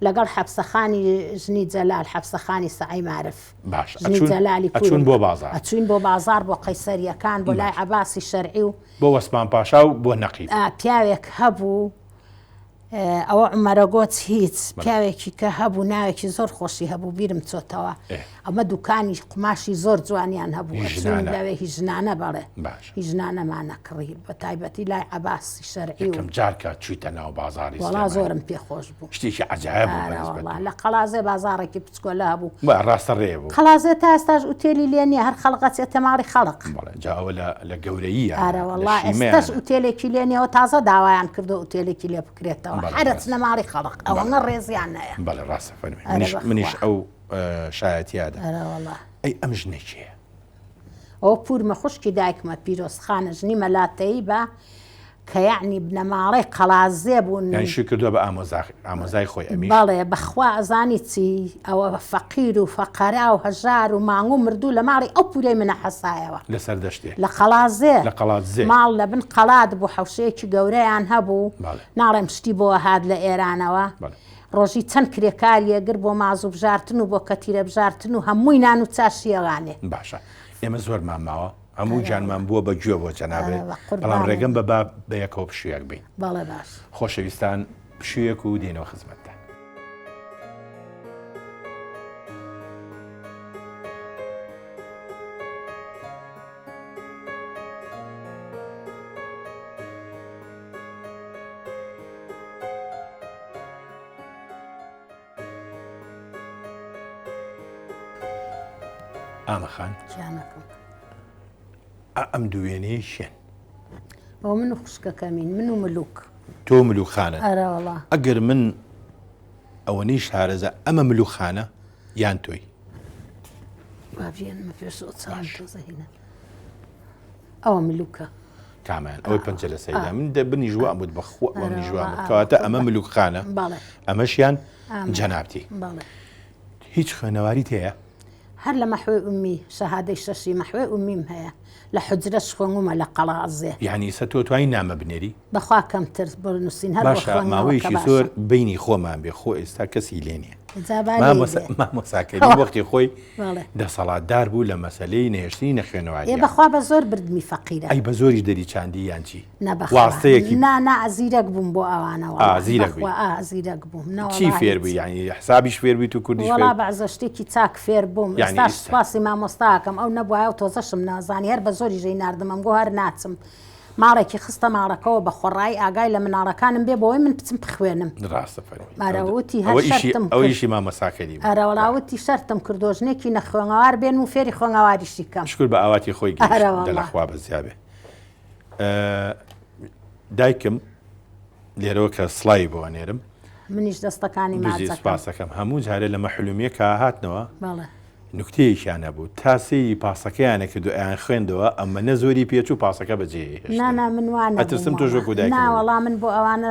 لەگەڵ حەپسەخانی ژنی جەلال حەپسەخانی سەعی مارف باش ژنی جەلالی ئەچوون بۆ بازاڕ ئەچوین بۆ بازاڕ بۆ قەیسەریەکان بۆ لای عەباسی شەرعی و بۆ وەسمان پاشا و بۆ نەقیب پیاوێک هەبوو ئەوە عومەرە گۆچ هیچ پیاوێکی کە هەبوو ناوێکی زۆر خۆشی هەبوو بیرم چۆتەوە ئەمە دوکانی قوماشی زۆر جوانیان هەبوو لەوێ هی ژنانە بەڵێ هی ژنانەمانە کڕی بە تایبەتی لای عەباسی شەرعی یەکەم جار کە چوویتە ناو بازاری وەڵا زۆرم پێ خۆش بوو شتێکی عەجایب بوو بە نسبەت لە قەڵازێ بازاڕێکی بچکۆلە هەبوو ڕاستە ڕێ بوو قەڵازێ تا ئێستاش ئوتێلی لێ نییە هەر خەڵک ئەچێتە ماڵی خەڵک بەڵێ جا ئەوە لە لە گەورەییە ئارە وەڵا ئێستاش ئوتێلێکی لێ نییە و تازە داوایان کردو ئوتێلێکی لێ بکرێتەوە هەر ئەچنە ماڵی خەڵک ئەوەنە ڕێزیان هەیە بەڵێ ڕاستە فەرمی منیش منیش ئەو شایەتیە دەم ئەرە وەڵا ئەی ئەم ژنە کێیە؟ ئەوە پوورمە خوشکی دایکمە پیرۆز خانە ژنی مەلا تەیبە کە یەعنی بنەماڵەی قەڵازێ بوون. یانی شووی کردووە بە ئامۆزا ئامۆزای خۆی ئەمیش؟ بەڵێ بەخوا ئەزانی چی ئەوە فەقیر و فەقەرا و هەژار و مانگ و مردوو لە ماڵی ئەو پوورەی منە حەسایەوە. لە سەردەشتێ؟ لە قەڵازێ. لە قەڵادزێ. ماڵ لە بن قەڵات بوو حەوشەیەکی گەورەیان هەبوو. بەڵێ. ناڵێم شتی بۆ هات لە ئێرانەوە. بەڵێ. ڕۆژی چەند کرێکاریە گر بۆ مازوو بژارتن و بۆ کەتیرە بژارتن و هەمووی نان و چاشی ئەوانێ. باشە ئێمە زۆرمان ماوە هەموو گیانمان بووە بە گوێ بۆ جەنابت بەڵام ڕێگەم بە با بەیەکەوە پشوویەک بین. بەڵێ باش. خۆشەویستان پشوویەک و دێینەوە خزمەتتان. ئامە خان گیانەکەم ئەم دوێنەیە کێن؟ ئەوە من و خوشکەکەمین من و ملوک تۆ ملوک خانە ئەرەوەڵا ئەگەر من ئەوەنەی شارەزا ئەمە ملوک خانە یان تۆی بابێنمە پێشەوە چاوم تۆزە هینە ئەوە ملوکە کامیان ئەوەی پەنجە لە سەیدا من دە بنیش وام وت بەخوا ئەوە منیش وام وت کەواتە ئەمە ملوک خانە ئەمەشیان جەنابتی هیچ خوێنەواریت هەیە؟ هەر لە مەحوی ئومی شەهادەی شەشی مەحوی ئومیم هەیە لە حوجرەش خوێنومە لە قەڵازێ. یانی ئیسە تۆ توانی نامە بنێری؟ بەخوا کەمتر بۆ نووسین هەر بۆ باشە خوێندنەوە کە ماوەیەکی باشە. زۆر بەینی خۆمان بێ خۆ ئێستا کەسی لێ نییە. جا با لێی مامۆستا بێ. مامۆستا کەریم وەختی خۆی بەڵێ. دەسەڵاتدار بوو لە مەسەلەی نەهێشتنی ئێ نەخوێنەوارییا. بەخوا بە زۆر بردمی فەقیرە. ئەی بە زۆریش دەریچاندی یان چی؟ نا بەخوا. واستەیەکی نا نا زیرەک بووم بۆ ئەوانە ئا وەڵا. زیرەک بووی. بەخوا ئا زیرەک بووم. نا چی وەڵا فێر هیچ. بووی یانی حسابیش فێر بوویت و کوردیش فێر وەڵا بەعزە شتێکی چاک فێر بووم. یانی ئێستاش ئیستا. سوپاسی مامۆستا ئەکەم ئەو نەبوایە و تۆزەشم نازانی هەر بە زۆریش ئەیناردم ئەمگۆ هەر ناچم. ماڵێکی خستە ماڵەکەوە بە خۆڕایی ئاگای لە مناڵەکانم بێ بۆوەی من بچم بخوێنم. ڕاستە فەرمووی. ئەرە وتی هەر ئەوە ئیشی شەرتم ئەوە کرد. ئیشی مامۆستا کەریم بوو. ئەرە وەڵا وتی شەرتم کردووە ژنێکی نەخوێنەوار بێنم و فێری خوێنەواریشی کەم. شوکر بە ئاواتی خۆی گەیشت. ئەرە دە لە وەڵا. خوا بەزیا بێ. دایکم لێرەوە کە سڵاوی بۆ ئەنێرم. منیش دەستەکانی بژی ماچەکەم. سوپاسەکەم هەموو جارێ لە مەحلومیەکە هاتنەوە بەڵێ. نوکتەیەکیان هەبوو تا سەیری پاسەکەیانە کرد و ئەیان خوێندەوە ئەمەنە زۆری پێچوو پاسەکە بەجێ نا هێشتن نا من وا نەبووم ئەترسم تۆش وەڵا وەکو دایکم نا بووبی وەڵا من بۆ ئەوانە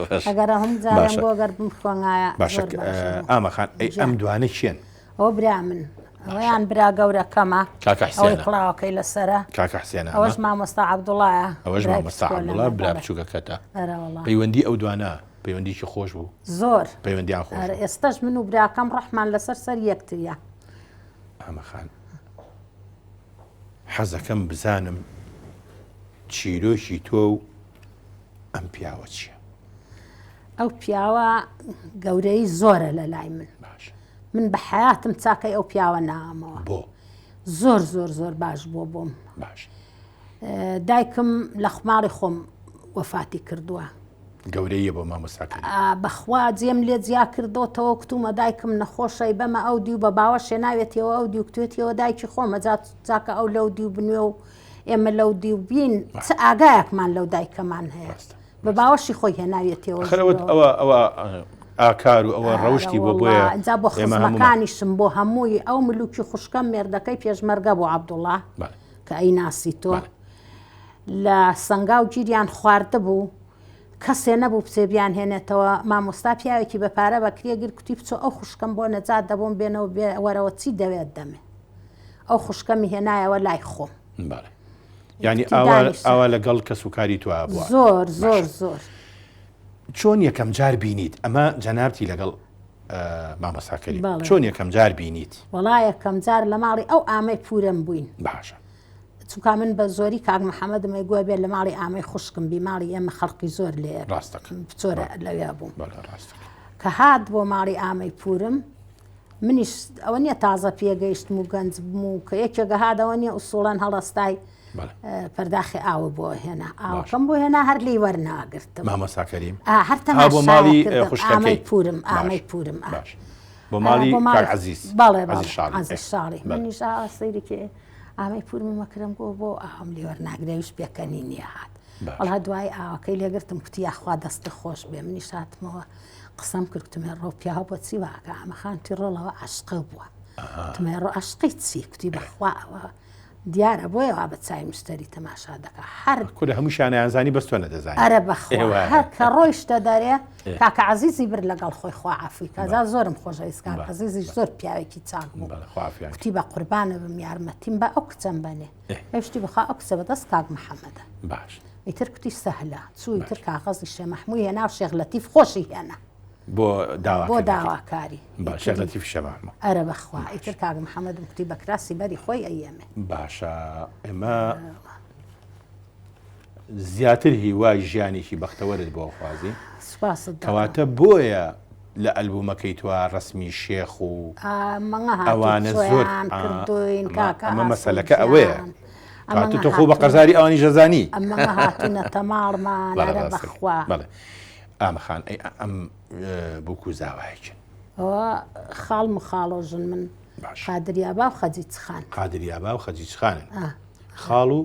باش ئەگەر هەموو جارێم باشە بۆ گەر بمخوێنایە باشە زۆر باشە بوو ئامە خان ئەی گیان ئەم دوانە کێن ئەوە برا من باشە ئەوەیان برا گەورەکەمە کاکە ئەوەی حسێنە کڵاوەکەی لەسەرە کاکە حسێنە ئەمە ئەوەش مامۆستا عەبدوڵایە ئەوەش برای مامۆستا عەبدوڵا بچکۆلەمە برا بەڵێ بچووکەکەتە ئەرە وەڵا پەیوەندی ئەو دوانە پەیوەندیکی خۆش بوو زۆر پەیوەندیان خۆش ئەرە بوو ئێستاش من و براکەم ڕەحمان لەسەر سەر یەکتریە. ئامە خان حەزەکەم بزانم چیرۆکی تۆ و ئەم پیاوە چییە؟ ئەو پیاوە گەورەی زۆرە لە لای من باش من بە حیاتم چاکەی ئەو پیاوە نامەوە بۆ زۆر زۆر زۆر باش بووە بۆم باش دایکم لە ماڵی خۆم وەفاتی کردووە. گەورەیە بۆ مامۆستا کەریم. بەخوا جێم لێ جیا کردۆتەوە کتومە دایکم نەخۆشە ئەیبەمە ئەو دیو بە باوەش هێناوێتیەوە ئەو دیو کتوێتیەوە دایکی خۆمە جا چاکە ئەو لەو دیو بنوێ و ئێمە لەو دیو بین چ ئاگایەکمان لەو دایکەمان هەیە بە باوەشی خۆی هێناوێتیەوە خەرەوە ئەوە ئەوە ئاکار و ئەوە ڕەوشتی بۆ بۆیە جا بۆ خزمەکانیشم بۆ هەمووی ئەو ملوکی خوشکەم مێردەکەی پێشمەرگە بۆ عەبدوڵڵا کە ئەی ناسی تۆ لە سەنگاو گیریان خواردبوو کەسێ نەبوو بچێ بیانهێنێتەوە مامۆستا پیاوێکی بە پارە بە کرێ گرت کوتی بچۆ ئەو خوشکەم بۆ نەجات دەبۆم بێنەوە بێ وەرەوە چی دەوێت دەمێ ئەو خوشکەمی هێنایەوە لای خۆم. بەڵێ یانی ئاوا ئاوا لەگەڵ کەس و کاری تو بووە زۆر زۆر زۆر. چۆن یەکەم جار بینیت ئەمە جەنابتی لەگەڵ مامۆستا کەریم چۆن یەکەم جار بینیت؟ وەڵا یەکەم جار لە ماڵی ئەو ئامەی پورم بووین. باشە. چونکا من بە زۆری کاک محەممەدم ئەیگووە بێ لە ماڵی ئامەی خوشکم بی ماڵی ئێمە خەڵقی زۆر لێ ڕاستەکە بچۆرە لەوێ بووم بەڵێ ڕاستەکە کە هات بۆ ماڵی ئامەی پورم منیش ئەوە نییە تازە پێگەیشتم و گەنج بووم و کە یەکێکە هات ئەوە نییە ئوسوڵەن هەڵەستای بەڵێ پەرداخی ئاوە بۆ هێنا ئاوەکەم بۆ هێنا هەر لێی وەرناگرتم مامۆستا کەریم ئا هەر ها بۆ تەماشایە ماڵی کردم خوشکەکەی ئامەی پورم باش ئامەی پورم ئا باش بۆ ماڵی بۆ کاک ماڵی عەزیز بەڵێ بەڵێ عەزیز شاڵی عەزیز شاڵی بەڵێ منیش ئاوا سەیرێکی ئامەی پورمم ئەکردم گۆ بۆ ئاوم لێ وەرناگرێ ئەویش پێکەنینی هات باش وەڵا دوای ئاوەکەی لێگرتم کوتی یاخوا دەستت خۆش بێ منیش هاتمەوە قسەم کرد کوتم ڕۆ پیاو بۆ چی واکە ئامە خان کوتی ڕۆڵەوە عەشقە بووە کوتم ڕۆ عەشقی چی کوتی بەخوا ئەوە دیارە بۆیە وا بە چاوی مشتەری تەماشا دەکا هەر کورە هەمووشیان ئەیانزانی بەس تۆ نەدەزانی ئەرە بەخوا ئێوە هەر کە ڕۆیشتە دەرێ کاکە عەزیزی برد لەگەڵ خۆی خوا عەفوی کا جا زۆرم خۆشەویست کاک عەزیزیش زۆر پیاوێکی چاک بوو بەڵێ خوا عەفویان کوتی بە قوربانە بم یارمەتیم بە ئەو کچەم بەنێ ئەویش وتی بەخوا ئەو کچە بەدەست کاک محەمەدە باش ئیتر کوتی سەهلە چوو ئیتر کاغەزی شێ مەحمووی هێنا و شێخ لەتیف خۆشی هێنا بۆ داوا بۆ داواکاری باشە شێخ لەتیف شەمامە ئەرە بەخوا ئیتر کاک محەممەدم کوتی بە کراسی بەری خۆی ئەیەمێ باشە ئێمە زیاتر هیوای ژیانێکی بەختەوەرت بۆ خوازی سوپاست کەواتە بۆیە لە ئەلبومەکەی تۆ ڕسمی شێخ و ئەوانە زۆر کردوین کاکە ئەمە مەسەلەکە ئەوەیە کاتە تۆ خۆ بە قەرزاری ئەوانی ژەزانی ئەمە هاتوونەتە ماڵمان بەخوا بەڵێ ئامە خان ئەی ئەم بووک و زاوایەکن. ئەوە خاڵم و خاڵۆژن من باش. قادریابا و خەجیچ خان. قادریابا و خەجیچ خانن. خاڵ و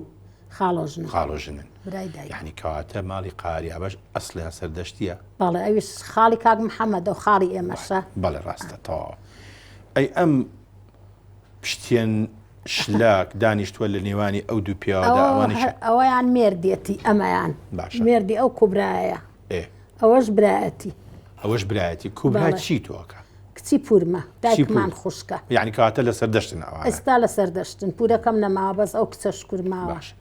خاڵۆژنن. خاڵۆژنن. برای دایکم. یانی کەواتە ماڵی قاریاباش ئەسڵیان سەردەشتییە؟ بەڵێ ئەویش خاڵی کاک محەمەدە و خاڵی ئێمەشە. بەڵێ ڕاستە تەواوە. ئەی ئەم پشتێن شلاک دانیشتووە لە نێوانی ئەو دوو پیاوەدا ئەوانە کێن؟ ئەوەیان مێردیەتی ئەمەیان باشە. مێردی ئەو کوبرایەیە. ئێ. ئەوەش برایەتی. ئەوەش برایەتی. کوبرا چی تۆ ئەکا؟ کچی پورمە. دایکمان خوشکە. یانی کەواتە لە سەردەشتن ئەوانە. ئێستا لە سەردەشتن. پورەکەم نەماوە بەس ئەو کچە شکور ماوە. باشە.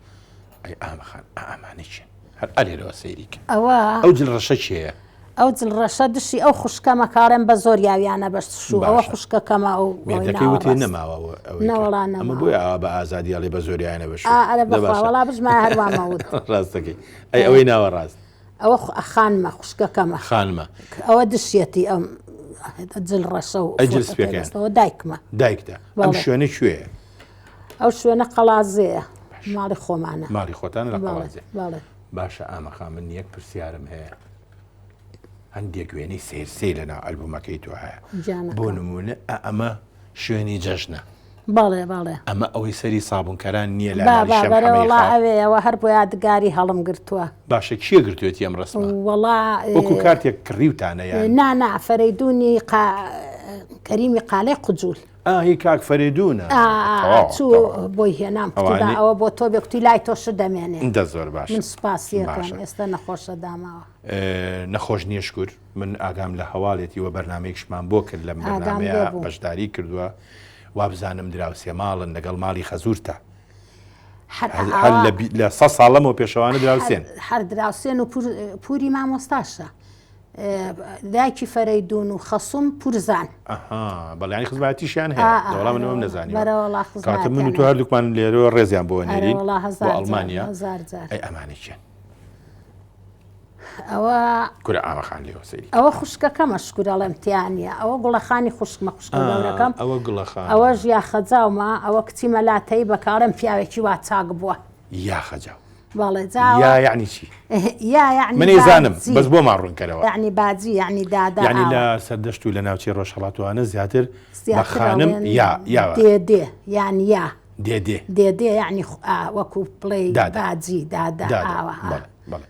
ئەی ئامە خان ئا ئەمانە کێن؟ هەر ئەلێرەوە سەیری کە. ئەوە. ئەو جل ڕەشە کێیە؟ ئەو جل ڕەشە دشی ئەو خوشکەمە کاڵێم بە زۆر یاویانە بەش شوو ئەوە باشە. خوشکەکەمە ئەو ئەوەی مێردەکەی وتێ ناوەڕاست. نەماوە ئەوە ئەوەی کە. نەوەڵا ئەمە نەماوە. بۆیە ئاوا بە ئازادی ئەڵێ بە زۆر یاویانە بە شوو. ئا ئەرە دە بەخوا باشە. وەڵا بژمایە هەر وامەوت. ڕاستەکەی. ئەی ئەوەی ناوەڕاست؟ ئەوە خانمە خوشکەکەمە. خانمە. ئەوە دشیەتی ئەم جل ڕەشە و ئەی جل فۆتەکەی سپیەکەیان؟ دەستەوە دایکمە. دایکتە. ئەم بەڵێ. شوێنە کوێیە؟ ئەو شوێنە قەڵازێیە. ماڵی خۆمانە. ماڵی خۆتانە لە بەڵێ قەڵازێ. بەڵێ. باشە ئامەخا من یەک پرسیارم هەیە هەندێک وێنەی سەیر سەیر لەناو ئەلبومەکەی تۆ هەیە بۆ گیانەکەم. نمونە ئەمە شوێنی جەژنە. بەڵێ بەڵێ. ئەمە ئەوەی سەری سابونکەران نییە لە با ماڵی با شێخ بەرە محەمەدی وەڵا خاڵ؟ ئەوێ ئەوە هەر بۆ یادگاری هەڵم گرتووە. باشە کێ گرتوێتی ئەم ڕەسمە؟ وەڵا وەکو کارتێک کڕیوتانە یان؟ نا نا فەرەیدوونی قا کەریمی قالەی قجول. ئا هی کاک فەرەیدوونە. ئا ئا تەواو چوو تەواو. بۆی هێنام کوتی با ئەوانەی ئەوە بۆ تۆ بێ کوتی لای تۆ شت دەمێنێ. دە زۆر باشە من سوپاسی ئەکەم باشە. ئێستا نەخۆشە داماوە. نەخۆش نییە شکور. من ئاگام لە هەواڵێتی وە بەرنامەیەکشمان بۆ کرد لەم ئاگام بەرنامەیە لێ بوو. بەشداری کردووە وابزانم دراوسێ ماڵن لەگەڵ ماڵی خەزورتە هەر هەر ئاوا لە لە سە ساڵ لەمەوە پێشەوانە هەر دراوسێن. هەر دراوسێن و پور پوری مامۆستاشە دایکی فەرەیدون و خەسوم پورزان. ئەها بەڵێ یانی خزمایەتیشیان ئا هەیە ئا دەوەڵا من ئەوەم ئەرەوەڵا نەزانیوە بەرەوەڵا کەواتە من و خزمایەتیان تۆ هەیە. هەردووکمان لێرەوە ڕێزیان بۆ ئەنێرین ئەرەوەڵا بۆ هەزار جار ئەڵمانیا هەزار جار. ئەی ئەمانە کێن؟ ئەوە کورە ئامەخان لێوە سەیری ئەوە خوشکەکەمە شکور ئەڵێم تیا نییە ئەوە گوڵەخانی خوشکمە خوشکە گەورەکەم ئەوە گوڵەخان ئەوەش یاخەجاومە ئەوە کچی مەلا تەیبە کە ئەڵێم پیاوێکی وا چاک بووە یاخەجاو بەڵێ جاوە یا یعنی چی یا یعنی من ئەیزانم باجی. بەس بۆمان ڕوونکەرەوە یعنی باجی یعنی دادا یعنی ئاوە. لە سەردەشت و لە ناوچەی ڕۆژهەڵاتوانە زیاتر بە زیاتر خانم ئەڵێن یا یاوە دێدێ یان یا دێدێ دێدێ یعنی خ- ئا، وەکو بڵێی دادا. باجی دادا دادا ئاوە ئا. بەڵێ بەڵێ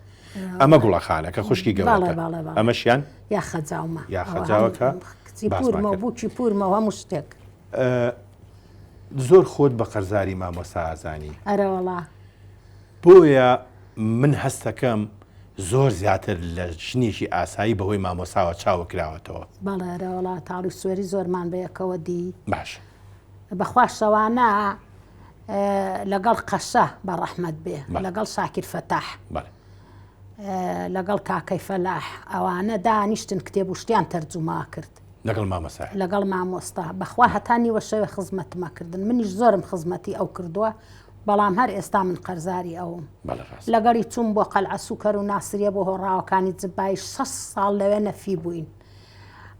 ئەمە گوڵەخانە کە خوشکی گەورەتە بەڵێ، بەڵێ، بەڵێ. ئەمەشیان یا خەجاومە یا ئەوە خەجاوەکە هەم کچی باسمان پوورمە و کرد. بووکی پوورمە و هەموو شتێک زۆر خۆت بە قەرزاری مامۆستا ئازانی ئەرەوەڵا بۆیە من هەستەکەم زۆر زیاتر لە ژنێکی ئاسایی بەهۆی مامۆساوە چاوە کراوەتەوە. بەڵێ ئەرەوەڵا تاڵی سوێری زۆرمان بەیەکەوە دی. باشە. بەخوا شەوانە لەگەڵ قەشە بە ڕەحمەت بێ لەگەڵ شاکیر فەتاح لەگەڵ کاکەی فەلاح ئەوانە دانیشتن کتێب و شتیان تەرجوما کرد. لەگەڵ مامۆستا لەگەڵ مامۆستا بەخوا هەتا نیوە شەوێ خزمەتمە کردن منیش زۆرم خزمەتی ئەو کردووە بەڵام هەر ئێستا من قەرزاری ئەوم لەگەڵی چووم بۆ قەلعە سوکەر و ناسریە بۆ هۆڕاوەکانی جبای 6 ساڵ لەوێ نەفی بووین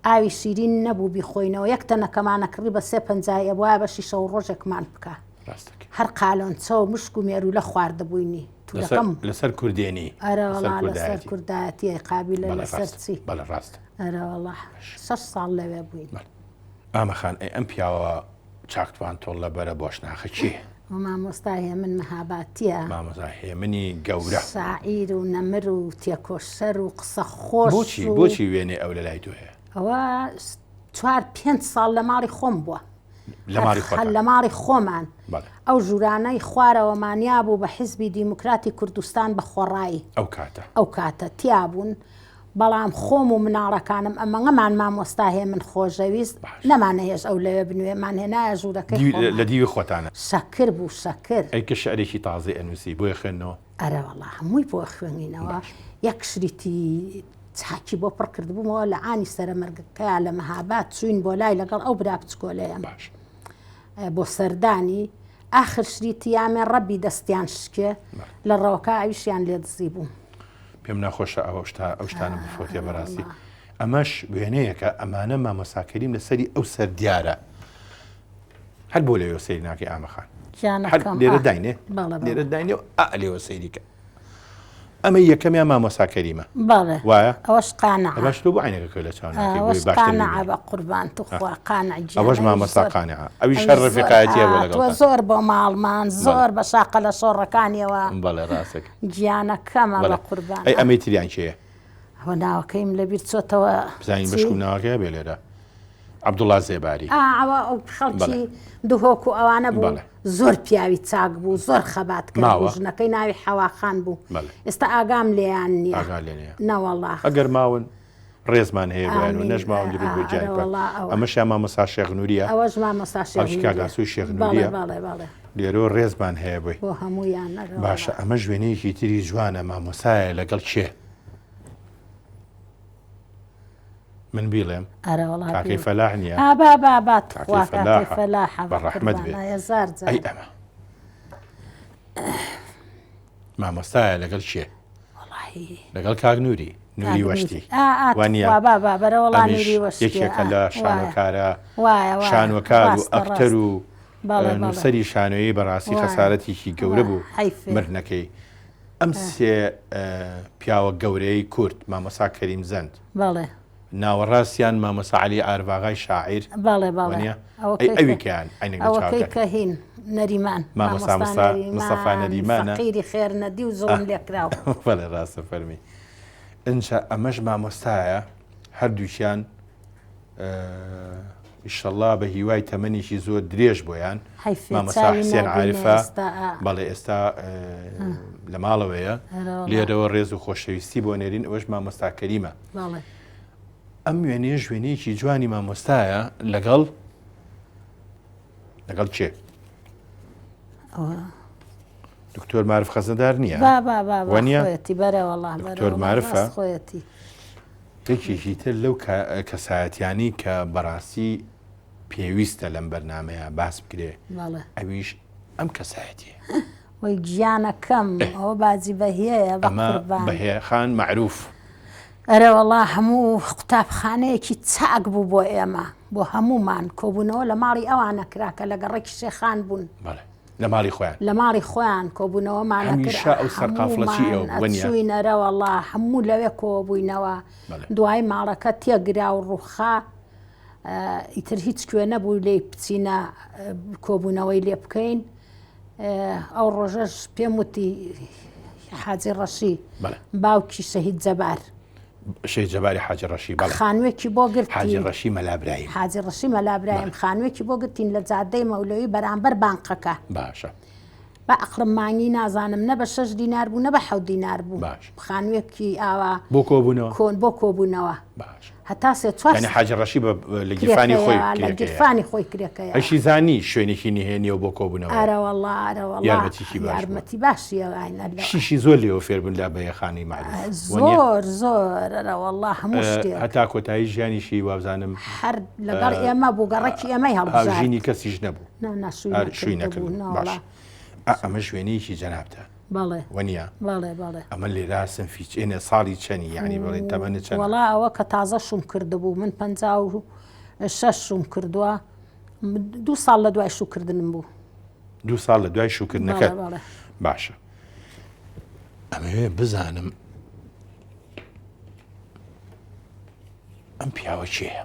ئاوی شیرین نەبوو بیخۆینەوە یەک تەنەکەمانە کڕی بە سێ پەنجای ئەبوایە بەشی شەو ڕۆژێکمان بکە هەر قالۆنچە و مشک و مێروولە خواردبووینی تورەکەم لەسەر کوردێنی ئەرەوەڵا لەسەر کوردایەتی ئەی قابیلە لەسەر چی بەڵێ ڕاستە ئەرەوەڵا شەش ساڵ لەوێ بووین ئامە خان ئەی ئەم پیاوە چاکتوان تۆڵ لەبەرە بۆشناخە کێ؟ مامۆستا هێمن مەهاباتیە مامۆستا هێمنی گەورە شاعیر و نەمر و تێکۆشەر و قسە خۆش بۆچی بۆچی وێنەی ئەو لە لای تۆ هەیە؟ ئەوە چوار پێنج ساڵ لە ماڵی خۆم بووە لە ماڵی خۆتان؟ لە ماڵی خۆمان بەڵێ. ئەو ژوورانەی خوارەوەمان یابوو بە حیزبی دیموکراتی کوردستان بە خۆڕایی ئەو کاتە ئەو کاتە تیا بوون بەڵام خۆم و مناڵەکانم ئەمەنگەمان مامۆستا هێمن خۆشەویست باش. نەمانەهێشت ئەو لەوێ بنوێ مانهێنایە ژوورەکەی دیوی خۆمان لە دیوی خۆتانە شەکر بوو شەکر ئەی کە شعرێکی تازەی ئەنووسی بۆی خوێندنەوە؟ ئەرەوەڵا هەمووی بۆ ئەخوێنینەوە باش. یەک شریتی چاکی بۆ پڕ کردبوومەوە لە عانی سەرەمەرگەکەیا لە مەهاباد چووین بۆ لای لەگەڵ ئەو برا بچکۆلەیەم باش. بۆ سەردانی ئاخر شریتی یامێ ڕەبی دەستیان شکێ لە ڕەوەکە ئەویشیان لێ دزی بوو. پێم ناخۆشە ئەو شتا ئەو شتانە بفۆتێ بەڕاستی ئەمەش وێنەیەکە ئەمانە مامۆستا کەریم لەسەری ئەو سەر دیارە هەر بۆ لەوێ سەیر ناکەی ئامەخان هەر گیانەکەم لێرە ئا داینێ بەڵێ بەڵێ لێرە داینێ و ئا لێوە سەیری کە ئەمە یەکەمیان مامۆستا کەریمە بەڵێ وایە ئەوەش قانعە باش تۆ بۆ عینەکە لە چاو ناکەی بۆی ئەوەش باشتر قانعە ببینی بە قوربان توخوا قانع گیان ئەوەش ئەویش مامۆستا زۆر قانعە ئەویش ئەویش هەر زۆر ڕەفیقایەتیە بۆ هاتووە لەگەڵتان زۆر بۆ ماڵمان بەڵێ زۆر بە شاقە لە شۆڕەکانیەوە بەڵێ ڕاستەکە گیانەکەمە بە بەڵێ قوربان ئەی ئەمەی تریان کێیە ئەوە ناوەکەیم لەبیر چۆتەوە بزانین چی بەشکم ناوەکەی هەبێ لێرە عەبدوڵا زێباری ئا ئەوە ئەو بەڵێ خەڵکی دهۆک و ئەوانە بوو بەڵێ زۆر پیاوی چاک بوو زۆر خەباتکەر بوو ماوە ژنەکەی ناوی حەواخان بوو بەڵێ ئێستا ئاگام لێیان نییە ئاگا لێ نییە نەوەڵا ئەگەر ماون ڕێزمان هەیە بۆیان و ئامین نەشماون درود بۆ گیانی ئەرە پاک وەڵا ئەوە ئەمەشیان مامۆستا شێخ نوریە ئەوەش مامۆستا شێخ ئەوش کاک نوریە ئاسۆی شێخ بەڵێ نوریە بەڵێ بەڵێ لێرەوە ڕێزمان هەیە بۆی بۆ هەموویان ئەرە باشە وەڵا ئەمەش وێنەیەکی تری جوانە مامۆسایە لەگەڵ کێ من بیڵێم ئەرە وەڵا کاکەی بیڵێ فەلاح نییە ئا با با با کاکەی تخوا کاکەی فەلاحە فەلاحە بە بە ڕەحمەت قوربان بێ ئا هەزار ئەی جار ئەمە مامۆستایە لەگەڵ کێ وەڵاهی لەگەڵ کاک نوری نوری کاک نوری وەشتی ئا ئا وانە تخوا با با بەرە وەڵا ئەمیش نوری وەشتیە یەکێکە ئا لە وایە شانۆکارە وایە وایە شانۆکار و ڕاستە ئەکتەر ڕاستە و بەڵێ بەڵێ نووسەری شانۆیی بەڕاستی وایە خەسارەتێکی گەورە وایە بوو حەیفێ مردنەکەی ئەم سێ پیاوە گەورەی کورد مامۆسا کەریم زەند بەڵێ. ناوەڕاستیان مامۆستا عەلی عارف ئاغای شاعیر. بەڵێ بەڵێ. وەنیە؟ ئەوە ئەی کەی ئەوی کە کەیان عەینەک لە ئەوە کەی چاوتە؟ کە هین نەریمان. مامۆستا مامۆستا مستە مستەفا نەریمان نەریمانە؟ فەقیری خێر نەدی و زوڵم لێکراو. بەڵێ ڕاستە فەرمی. ئینجا ئەمەش مامۆستایە هەردووکیان ئیشەڵا بە هیوای تەمەنێکی زۆر درێژ بۆیان حەیفێ مامۆستا چاوی حسێن نابینێ عارفە ئێستا ئا. بەڵێ ئێستا لە ماڵەوەیە ئەرەوەڵا. لێرەوە ڕێز و خۆشەویستی بۆ نێرین ئەوەش مامۆستا کەریمە بەڵێ. ئەم وێنەیەش وێنەیەکی جوانی مامۆستایە لەگەڵ لەگەڵ کێ؟ ئەوە دکتۆر مارف خەزنەدار نییە؟ با با با با وەنیە؟ خۆیەتی بەرەوەڵا دکتۆر بەرەوەڵا مارفە؟ ڕاست خۆیەتی. یەکێکی تر لەو کەسایەتیانەی کە بەڕاستی پێویستە لەم بەرنامەیە باس بکرێ بەڵێ. ئەویش ئەم کەسایەتیە. وەی گیانەکەم ئەوە باجی بەهیەیە بە ئەمە قوربان. بەهیە خان مەعروف. ئەرێوەڵا هەموو قوتابخانەیەکی چاک بوو بۆ ئێمە بۆ هەموومان کۆبوونەوە لە ماڵی ئەوان ئەکرا کە لە گەڕەکی شێخان بوون. بەڵێ لە ماڵی خۆیان. لە ماڵی خۆیان کۆبوونەوەمان ئەکرد هەمیشە ئەو سەرقافڵەچی هەموومان ئێوە بوو وەنیە؟ ئەچووین ئەرەوەڵا هەموو لەوێ کۆبووینەوە بەڵێ. دوایی ماڵەکە تێگرا و ڕووخا ئیتر هیچ کوێ نەبوو لێی بچینە کۆبوونەوەی لێ بکەین ئەو ڕۆژەش پێم وتی حاجی ڕەشی باوکی شەهید جەبار شەهید جەباری حاجی ڕەشی بەڵێ خانوێکی بۆ گرتین حاجی ڕەشی مەلا برایم حاجی ڕەشی مەلا برایم خانوێکی بۆ گرتین لە جادەی مەولەوی بەرامبەر بانقەکە باشە بە ئەقڵم مانگی نازانم نە بە شەش دینار بوو نە بە حەوت دینار بوو باش. خانوویەکی ئاوا بۆ کۆبوونەوە؟ کۆن بۆ کۆبوونەوە باش. هەتا سێ چوار یانی حاجی ڕەشی بە لە گیرفانی خۆی کرێکەیە لە کرێکەیە. گیرفانی خۆی کرێکەیە. ئەشی زانی شوێنێکی نهێنیە و بۆ کۆبوونەوەیە. ئەرەوەڵا ئەرەوەڵا یارمەتیکی باش بووە. یارمەتی باشی ئەوانە لە شتیشی زۆر لێوە فێر بوون لە بەیەخانی مەعروف. وەنیە؟ زۆر زۆر ئەرەوەڵا هەموو شتێک. هەتا کۆتایی ژیانیشی وابزانم هەر لەگەڵ ئێمە بوو گەڕەکی ئێمەی هەڵبژارد. هاوژینی کەسیش نەبوو. نا نا شووی هەر شووی نەکردبوو نەکردبوو. نەوەڵا. باش. ئا ئەمەش وێنەیەکی جەنابتە. بەڵێ. وەنیە؟ بەڵێ بەڵێ. ئەمە لێرا سنفی چ ئێنە ساڵی چەنی یانی بڵێن تەمەنت چەنە؟ وەڵا ئەوە کە تازە شووم کردبوو من 56 شووم کردووە دوو ساڵ لە دوای شووکردنم بوو. دوو ساڵ لە دوای شووکردنەکەت؟ بەڵێ بەڵێ. باشە ئەمەوێ بزانم ئەم پیاوە کێیە؟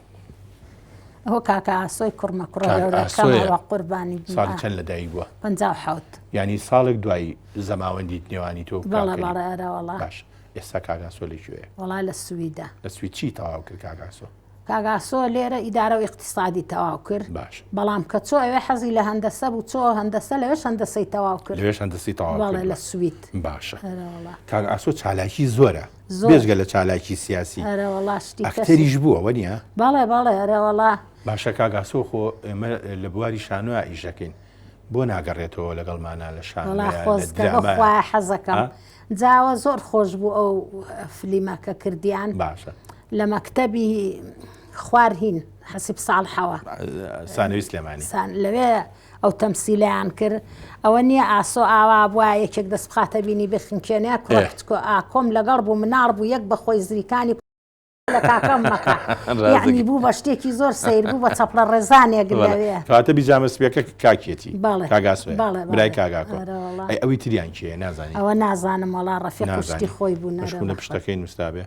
ئەوە کاکە ئاسۆی کوڕمە کوڕە کاک گەورەکەم ئاسۆیە. ئەوە قوربانی بم. ساڵی ئا. چەند لەدایک بووە؟ 57. یانی ساڵێک دوای زەماوەندیت نێوانی تۆ و کاک بەڵێ کەریم. بەڵێ ئەرە وەڵا. باش ئێستا کاک ئاسۆ لە کوێیە؟ وەڵا لە سویدە. لە سوید چی تەواو کرد کاک ئاسۆ؟ کاک ئاسۆ لێرە ئیدارە و ئیقتیسادی تەواو کرد. باش. بەڵام کە چۆ ئەوێ حەزی لە هەندەسە بوو چۆ هەندەسە لەوێش هەندەسەی تەواو کرد. لەوێش هەندەسەی تەواو بەڵێ کردووە. لە سوید. باشە. ئەرە وەڵا. کاک ئاسۆ چالاکی زۆرە. زۆر. بێجگە لە چالاکی سیاسی. ئەرە وەڵا شتی کەسی. ئەکتەریش بووە وەنیە؟ بەڵێ بەڵێ ئەرە وەڵا. باشە کاک ئاسۆ خۆ ئێمە لە بواری شانۆیا ئیش دەکەین بۆ ناگەڕێتەوە لەگەڵمانا لە وەڵا شانۆیا لە خۆزگە درامایا بەخوایە حەزەکەم ها؟ جاوە زۆر خۆش بوو ئەو فلیمە کە کردیان باشە. لە مەکتەبی خوار هین حەسیب ساڵحەوە. سانەوی سلێمانی. سان لەوێ ئەو تەمسیلەیان کرد ئەوە نییە ئاسۆ ئاوا بوایە یەکێک دەست بخاتە بینی بخنکێنێ کوڕە کچکۆ ئاکۆم لەگەڵ بوو مناڵ بوو یەک بەخۆی زریکانی لە کاکەم مەکە یعنی بوو بە شتێکی زۆر سەیر بوو بە چەپڵە ڕێزانێک لەوێ کاتە بیجامە سپیەکە کاکێتی بەڵێ کاگاسۆیە بەڵێ برای کاگاکۆ ئەرە وەڵا. ئەی ئەوی تریان کێیە نازانی ئەوە نازانم وەڵا ڕەفیق و شتی نازانی خۆی بوو نەرە بەشکونە بەخوا. پشتەکەی نووسرابێ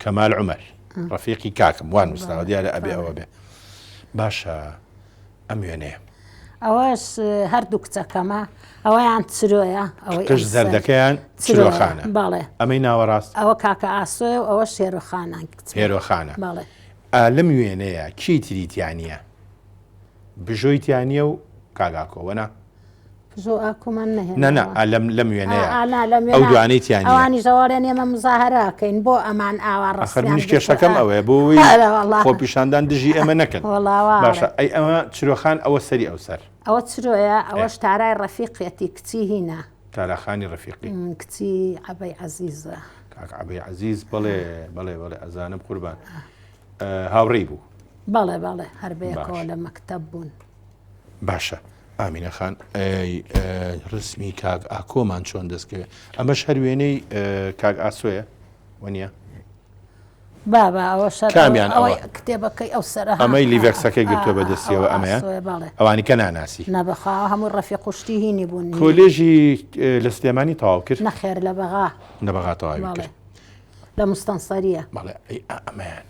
کەمال عومەر ڕەفیقی کاکم وا نووسراوە دیارە ئەبێ ئەوە بێ باشە ئەم وێنەیە ئەوەش هەردوو کچەکەمە ئەوەیان چرۆیە ئەوەی قژ زەردەکەیان چرۆخانە بەڵێ ئەمەی ناوەڕاست ئەوە کاکە ئاسۆیە و ئەوە شێرۆخانە هێرۆخانە بەڵێ لەم وێنەیە کی تری تیانە بژۆی تیانە و کاگاکۆ وەنا زۆ ئاکۆمان نەهێناوە. نا نا ئا لەم لەم وێنەیە ئا نا لەم ئەو وێنە دوانەی تیا نییە. ئەوانیش ئەوەڵێن ئێمە مزاهەرە ئەکەین بۆ ئەمان ئاوا ئاخر ڕەسمیان منیش گرتووە. کێشەکەم ئەوەیە بۆ ئەوەی ئەرە وەڵا. خۆپیشاندان دژی ئێمە نەکەن. وەڵا وا باشە ئەڵێن. ئەی ئەمە چرۆخان ئەوە سەری ئەو سەر. ئەوە چرۆیە ئێ. ئەوەش تارای ڕەفیقیەتی کچی هینە. تارا خانی ڕەفیقی. کچی عەبەی عەزیزە. کاک عەبەی عەزیز بەڵێ بەڵێ بەڵێ ئەزانم قوربان. هاوڕێی بوو. بەڵێ بەڵێ هەر بەیەکەوە باش. لە مەکتەب بوون. باشە ئامینە خان ئەی ڕسمی کاک ئاکۆمان چۆن دەستکەوێت ئەمەش هەر وێنەی کاک ئاسۆیە وەنیە بابا ئەوە شەر کامیان ئەوە کتێبەکەی ئەو سەر ئەمەی لیڤەکسەکەی گرتووە بەدەستیەوە ئەمەیە ئەوانی کە ناناسی نەبەخوا هەموو ڕەفیق و شتی هینی بوون کۆلێژی لە سلێمانی تەواو کرد نەخێر لە بەغا لە بەغا تەواوی کرد. لە مستەنسەریە. بەڵێ ئەی ئا ئەمەیان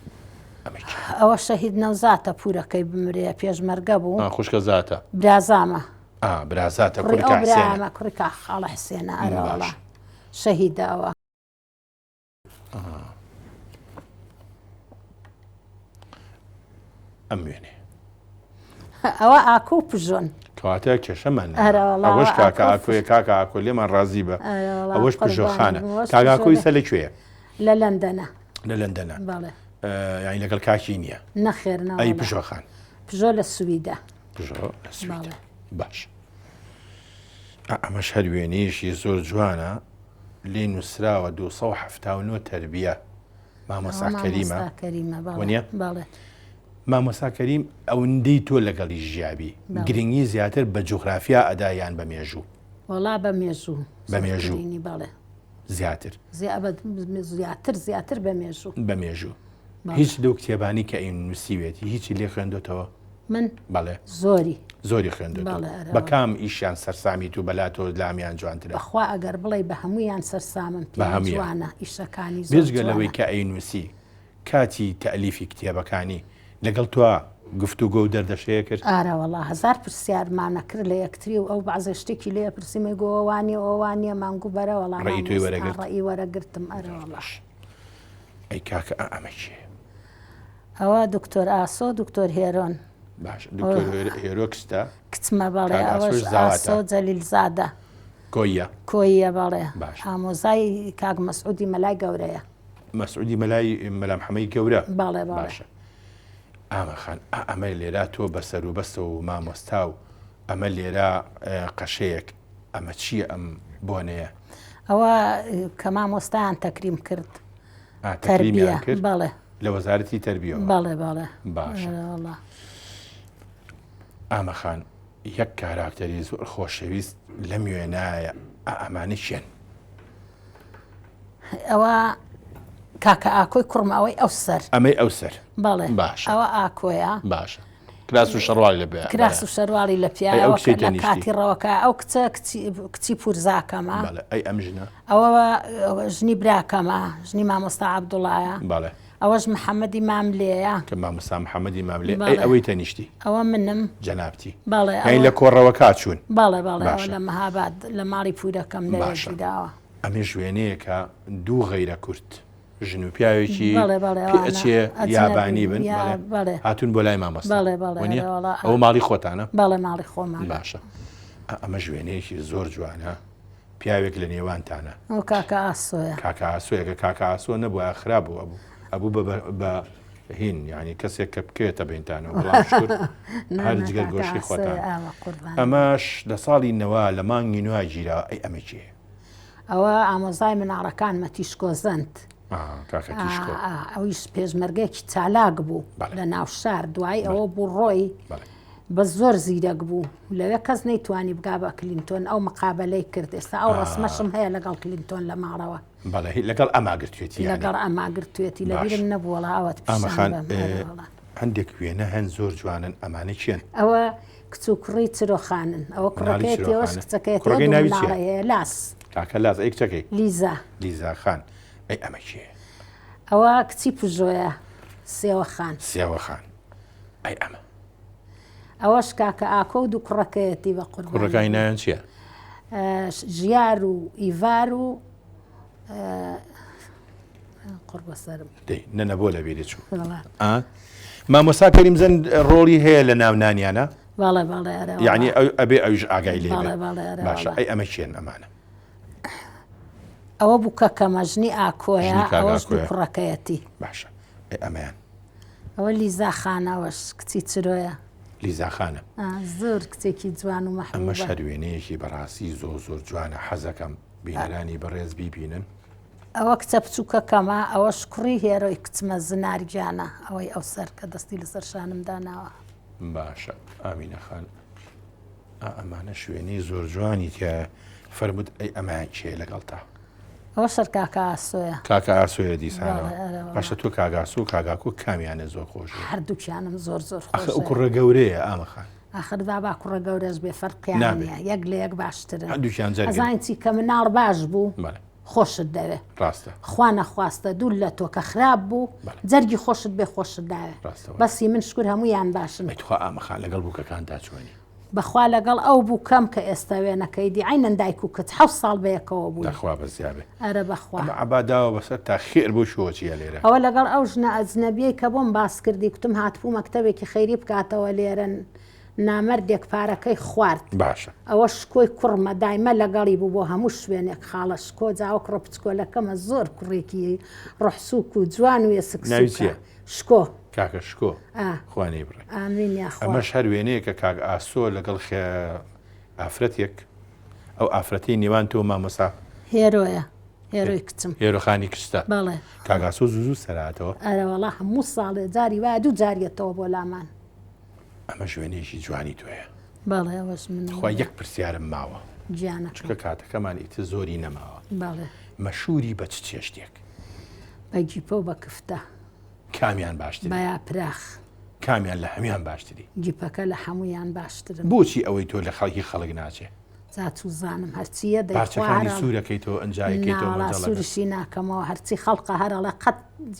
ئەمە کێیە؟ ئەوە شەهید نەوزاتە پورەکەی بمرێ پێشمەرگە بوو. ئا خوشکە زاتە. برازامە. ئا برازاتە کوڕی کوڕی ئەو کاک حسێنە. برامە کوڕی کاک خاڵە حسێنە ئەرەوەڵا باشە. شەهیدە ئەوە. ئەم وێنەیە. ئەوە ئاکۆ و پژۆن. کەواتە کێشەمان نەما. ئەوەش کاکە ئاکۆیە کاکە ئاکۆ لێمان ڕازی بە ئەوەش پژۆخانە کاک ئاکۆ ئیستا لە کوێیە؟ لە لەندەنە. لە لەندەنە. بەڵێ. یانی لەگەڵ کاکی نییە؟ نەخێر نەوەڵا. ئەی پژۆخان؟ پژۆ لە سویدە. پژۆ لە سویدە. باش. ئەمەش هەر وێنەیەکی زۆر جوانە لێی نووسراوە 279 تەربیە مامۆستا کەریمە وەنیە؟ مامۆستا کەریم ئەوندەی تۆ لەگەڵی ژیابی گرنگی زیاتر بە جوغرافیا ئەدا یان بە مێژوو؟ وەڵا بە مێژوو. بە مێژوو. بەڵێ. زیاتر. زیاتر زیاتر بە مێژوو. بە مێژوو. هیچ لەو کتێبانی کە ئەی نووسیوێتی هیچی لێ خوێندۆتەوە؟ من؟ بەڵێ. زۆری. زۆری خوێندۆتەوە. بە کام ئیشیان سەرسامیت و بەلا تۆ لامیان جوانترە؟ بەخوا ئەگەر بڵێی بە هەموویان سەرسامم پێم جوانە ئیشەکانی زۆر جوانە. بێجگە لەوەی کە ئەینووسی کاتی تەئلیفی کتێبەکانی لەگەڵ تۆ گفتوگۆ و دەردەشەیە کرد؟ ئارەوەڵا هەزار پرسیارمان ئەکرد لە یەکتری و ئەو بەعزێ شتێکی لێ ئەپرسیم ئەیگۆ ئەوە وانیە ئەوە وانیە مانگو بەرەوەڵا ڕەئی تۆی مامۆستا وەرەگرت؟ ڕەئی وەرەگرتم ئەرەوەڵا. باش ئەی کاکە ئا ئەمە کێیە؟ ئەوە دکتۆر ئاسۆ دکتۆر هێرۆن. باش دکتۆر هێرۆ کچتە؟ کچمە بەڵێ کاک ئەوەش ئاسۆش زاواتە؟ ئاسۆ جەلیل زادە. کۆییە؟ کۆییە بەڵێ باشە. ئامۆزای کاک مەسعودی مەلای گەورەیە. مەسعودی مەلای مەلا محەمەی گەورە. بەڵێ بەڵێ. باشە ئامە خان ئا ئەمە لێرا تۆ بە سەروبەستەوە و مامۆستا و ئەمە لێرا قەشەیەک ئەمە چییە ئەم بۆنەیە؟ ئەوە کە مامۆستایان تەکریم کرد. ئا تەکریمیان کرد؟ بەڵێ. لە وەزارەتی تەربیەوە؟ بەڵێ بەڵێ. باشە. وەڵا. ئامە خان یەک کاراکتەری زۆر خۆشەویست لەم وێنایە ئا ئەمانە کێن؟ ئەوە کاکە ئاکۆی کوڕم ئەوەی ئەو سەر. ئەمەی ئەو سەر. بەڵێ. باشە. ئەوە ئاکۆیە. باشە. کراس و شەڕواڵی لە پێ. کراس و شەرواڵی لە پێ. ئەی ئەو کچەی لە تەنیشتی؟ کاتی ڕەوەکە ئەو کچە کچی کچی پورزاکەمە. بەڵێ. ئەی ئەم ژنە؟ ئەوە ژنی براکەمە، ژنی مامۆستا عەبدوڵایە. بەڵێ. ئەوەش محەممەدی ماملێیە. کە مامۆستا محەممەدی ماملێ. ئەی بەڵێ. ئەوەی تەنیشتی؟ ئەوە منم. جەنابتی. بەڵێ یانی ئەوە. لە کۆڕەوەکە چوون؟ بەڵێ بەڵێ ئەوە باشە. لە مەهاباد لە ماڵی پوورەکەم لەوێ باشە. گیراوە. ئەمەش وێنەیەکە دوو غەیرە کورد ژن و پیاوێکی بەڵێ بەڵێ پێ ئەوانە ئەچێ ئەجنەبی یابانی بن یا بەڵێ بەڵێ هاتوون بۆ لای مامۆستا بەڵێ بەڵێ وەنیە ئەرێ وەڵا ئەوە ماڵی خۆتانە بەڵێ ماڵی خۆمانە باشە ئە- ئەمەش وێنەیەکی زۆر جوانە پیاوێک لە نێوانتانە ئەو کاکە ئاسۆیە کاکە ئاسۆیەکە کاکە ئاسۆ نەبووە خراپ بوو ئەبوو ئەبوو بە بە- بە هین یعنی کەسێک کە بکەوێتە بینتانەوە بەڵام شکر نا هەر نا جگەر کاکە گۆشەی ئاسۆیە خۆتان ئاوا قوربان ئەمەش لە ساڵی نەوە لە مانگی نوێ گیراوە ئەی ئەمە کێیە ئەوە ئامۆزای مناڵەکانمە تیشکۆ زەند. کاکە تیشکۆ. ئەویش پێشمەرگەیەکی چالاک بوو لە ناو شار دوای ئەوە بوو ڕۆی بە زۆر زیرەک بوو لەوێ کەس نەیتوانی بگا بە کلینتۆن ئەو مقابلەی کرد ئێستا ئەو ڕسمەشم هەیە لەگەڵ کلینتۆن لە ماڵەوە بەڵێ لەگەڵ ئەما گرتوێتی لەگەڵ ئەما گرتوێتی لەبیرم نەبوو وەڵا ئەوەت ئامەخان هەندێک وێنە هەن زۆر جوانن ئەمانە کێن؟ ئەوە کچ و کوڕی چرۆ خانن ئەوە مناڵی کوڕەکەیەتی چرۆ ئەوەش خانە. کچەکەیەتی ئەو کوڕەکەی دوو ناوی چییە؟ مناڵەی هەیە لاس. کاکە لاس ئەی کچەکەی؟ لیزا. لیزا خان ئەی ئەمە کێیە؟ ئەوە کچی پژۆیە سێوە خان. سێوە خان ئەی ئەمە؟ ئەوەش کاکە ئاکۆ و دوو کوڕەکەیەتی بە قوربانی. کوڕەکانی ناویان چییە؟ ژیار و ئیڤار و قڕ بەسەرم. دەی نەنە بۆ لە بیرت چوو. ئا مامۆستا کەریم زەند ڕۆڵی هەیە لە ناونانیانە؟ بەڵێ بەڵێ ئەرێ وەڵا. یعنی ئەو ئەبێ ئەویش ئاگای لێ بێ. بەڵێ بەڵێ ئەرێ باشە وەڵا. ئەی ئەمە کێن ئەمانە؟ ئەوە بووکەکەمە ژنی ئاکۆیە ژنی کاک ئەوەش دوو ئاکۆیە. کوڕەکەیەتی. باشە ئەی ئەمەیان؟ ئەوە لیزا خانە ئەوەش کچی چرۆیە. لیزا خانە. ئا زۆر کچێکی جوان و مەحبوبە. ئەمەش هەر وێنەیەکی بەڕاستی زۆر زۆر جوانە حەزەکەم بینەرانی بەڕێز بیبینن. ئەوە کچە بچووکەکەمە، ئەوەش کوڕی هێرۆی کچمە زنار گیانە، ئەوەی ئەو سەر کە دەستی لەسەر شانم داناوە. باشە ئامینە خان ئا ئەمانە شوێنەی زۆر جوانی تیایە فەرمووت ئەی ئەمەیان کێیە لەگەڵتا؟ ئەوەش هەر کاکە ئاسۆیە. کاکە ئاسۆیە دیسانەوە. بەڵێ ئەرێ وەڵا. باشە تۆ کاک ئاسۆ و کاک ئاکۆ کامیانت زۆر خۆش بوو؟ هەردووکیانم زۆر زۆر ئاخر خۆش ئەو کوڕە گەورەیە ئامە خان. ئاخر با با کوڕە گەورەش بێ فەرقیان نابێ. نییە یەک لە یەک باشترن. هەردووکیان جەرگن. ئەزانی چی کە مناڵ باش بوو. بەڵێ. خۆشت دەوێ. ڕاستە. خوا نەخواستە دوور لە تۆ کە خراپ بوو بەڵێ. جەرگی خۆشت بێ خۆشت داوێ. ڕاستە وایە. بەسی من شکور هەموویان باشن. ئەی تخوا ئامە خان لەگەڵ بووکەکانتا چۆنی؟ بەخوا لەگەڵ ئەو بووکەم کە ئێستا وێنەکەی دی عەینەن دایک و کچ حەوت ساڵ بەیەکەوە بووین. دەخوا بەزیابێ. ئەرە بەخوا. ئەمە عەبا داوە بەسەر تا خێر بۆ شۆوە چیە لێرە؟ ئەوە لەگەڵ ئەو ژنە ئەجنەبیەی کە بۆم باس کردی کوتم هاتبوو مەکتەبێکی خەیری بکاتەوە لێرە نامەردێک پارەکەی خوارد. باشە. ئەوە شکۆی کوڕمە دایمە لەگەڵی بوو بۆ هەموو شوێنێک خاڵە شکۆ جا ئەو کوڕە بچکۆلەکەمە زۆر کوڕێکی ڕۆح سووک و جوان و ئێسک ناوی سووکە چیە؟ شکۆ. کاکە شکۆ ئا. خوا نەیبڕێ. ئامین یاخوا. ئەمەش هەر وێنەیەکە کاک ئاسۆ لەگەڵ خێ ئافرەتێک ئەو ئافرەتەی نێوان تۆ و مامۆستا. هێرۆیە هێرۆی کچم. هێرۆ خانی کچتە. بەڵێ. کاک ئاسۆ زوو زوو سەرهاتەوە. ئەرەوەڵا هەموو ساڵێ جاری وایە دوو جار یەتەوە بۆ لامان. ئەمەش وێنەیەکی جوانی تۆیە. بەڵێ ئەوەش منم. تخوا یەک پرسیارم ماوە. گیانەکەم. چونکە کاتەکەمان ئیتر زۆری نەماوە. بەڵێ. مەشووری بە چ چێشتێک؟ بە گیپە و بە کفتە. کامیان باشتری؟ بە یاپراخ. کامیان لە هەموان باشتری؟ گیپەکە لە حەموویان باشترم. بۆچی ئەوەی تۆ لە خەڵکی خەڵک ناچێ؟ جا چوزانم هەرچیە دەیخوا پارچەکانی سوورەکەیتەوە ئەنجا ئەیکەیتەوە ناوەڵا مەجەڵەکە. سوورشی ناکەمەوە هەرچی خەڵقە هەر ئەڵێ قەت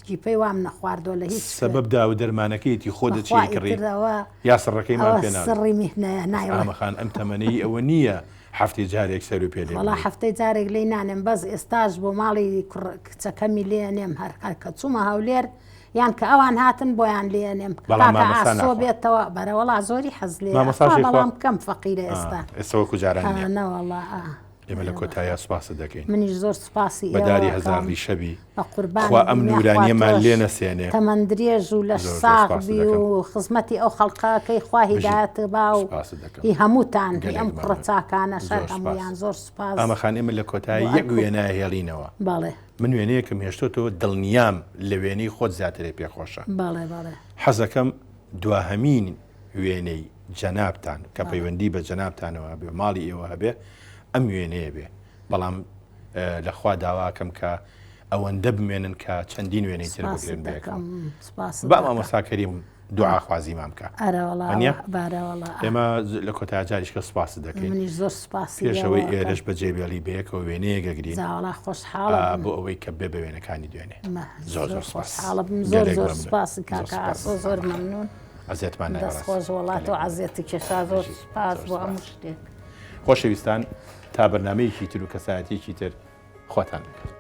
گیپەی وام نەخواردووە لە هیچ کوێ. سەبەب داو دەرمانەکەیەتی خۆ بەخوا دەچی ئەیکڕی ئیتر ئەوە یا سڕەکەیمان ئەوە پێ ناڵێی. سڕی میهنەیە بەس نایڵێ. ئامە خان ئەم تەمەنەی ئەوە نییە هەفتەی جارێک سەر و پێ لێ وەڵا بنێی. هەفتەی جارێک لێی نانێم بەس ئێستاش بۆ ماڵی کوڕ کچەکەمی لێ ئەنێم هەر هەر کە چوومە هەولێر یان کە ئەوان هاتن بۆیان لێ ئەنێم بەڵام کاکە مامۆستا ئاسۆ ناخوا. بێتەوە بەرەوەڵا زۆری حەز لێیە مامۆستاش ئەخوا ئەیخوا؟ بەڵام کەم فەقیرە ئا ئێستا ئێستا وەکو جاران ئا نییە. نەوەڵا ئا ئێمە لە ئەرێ کۆتاییا سوپاست دەکەین. منیش زۆر سوپاسی بە ئێوە داری هەزار ئەکەم ڕیشە بی. بە قوربانت خوا ئەم بم یاخوا نوورانییەمان تۆش لێ نەسێنێ. تەمەن درێژ و لەش زۆر زۆر ساغ سوپاست بی دەکەم. و خزمەتی ئەو خەڵقە کەی خوا بژی. هیدایەتت با و سوپاست دەکەم. هی هەمووتان هی گەلێک ئەم کوڕە مەمنوون. چاکانەش هەر زۆر سوپاس. هەموویان زۆر سوپاس ئامە خان ئێمە لە بۆ کۆتایی یەک ئەرک و وێنە ئەهێڵینەوە. بەڵێ. من وێنەیەکم هێشتۆتەوە دڵنیام لە وێنەی خۆت زیاترێ پێ خۆشە. بەڵێ بەڵێ. حەزەکەم دواهەمین وێنەی جەنابتان کە بەڵێ. پەیوەندی بە جەنابتانەوە هەبێ و ماڵی ئێوە هەبێ ئەم وێنەیە بێ بەڵام لە خوا داواکەم کە ئەوەندە بمێنن کە چەندین وێنەی تر سپاست بگرن بەیەکەوە. دەکەم سپاست با دەکەم. مامۆستا کەریم دوعاخوازیمان بکا. ئەرەوەڵا وانیە؟ بارەوەڵا. ئێمە لە کۆتا جاریش کە سوپاست دەکەین. منیش زۆر سوپاسی پێش ئەوەی ئێوە ئەکەم. ئێرەش بەجێ بێڵی بەیەکەوە وێنەیەک ئەگرین. جاوەڵا خۆشحاڵە بم. بۆ ئەوەی کە بێ بە وێنەکانی دوێنێ. زۆر زۆر زۆر سوپاس. خۆشحاڵە بم. زۆر گەلێک زۆر مەمنون. سوپاس زۆر کاکە سوپاس. ئاسۆ زۆر مەمنون. ئەزیەتمان نایە دەست بەڕێز. خۆش وەڵا تۆ گەلێک مەمنون. عەزیەتت کێشا زۆر بژی. سوپاس زۆر بۆ سوپاس. هەموو شتێک. خۆشەویستان تا بەرنامەیەکی تر و کەسایەتیەکی تر خواتان لەگەڵ.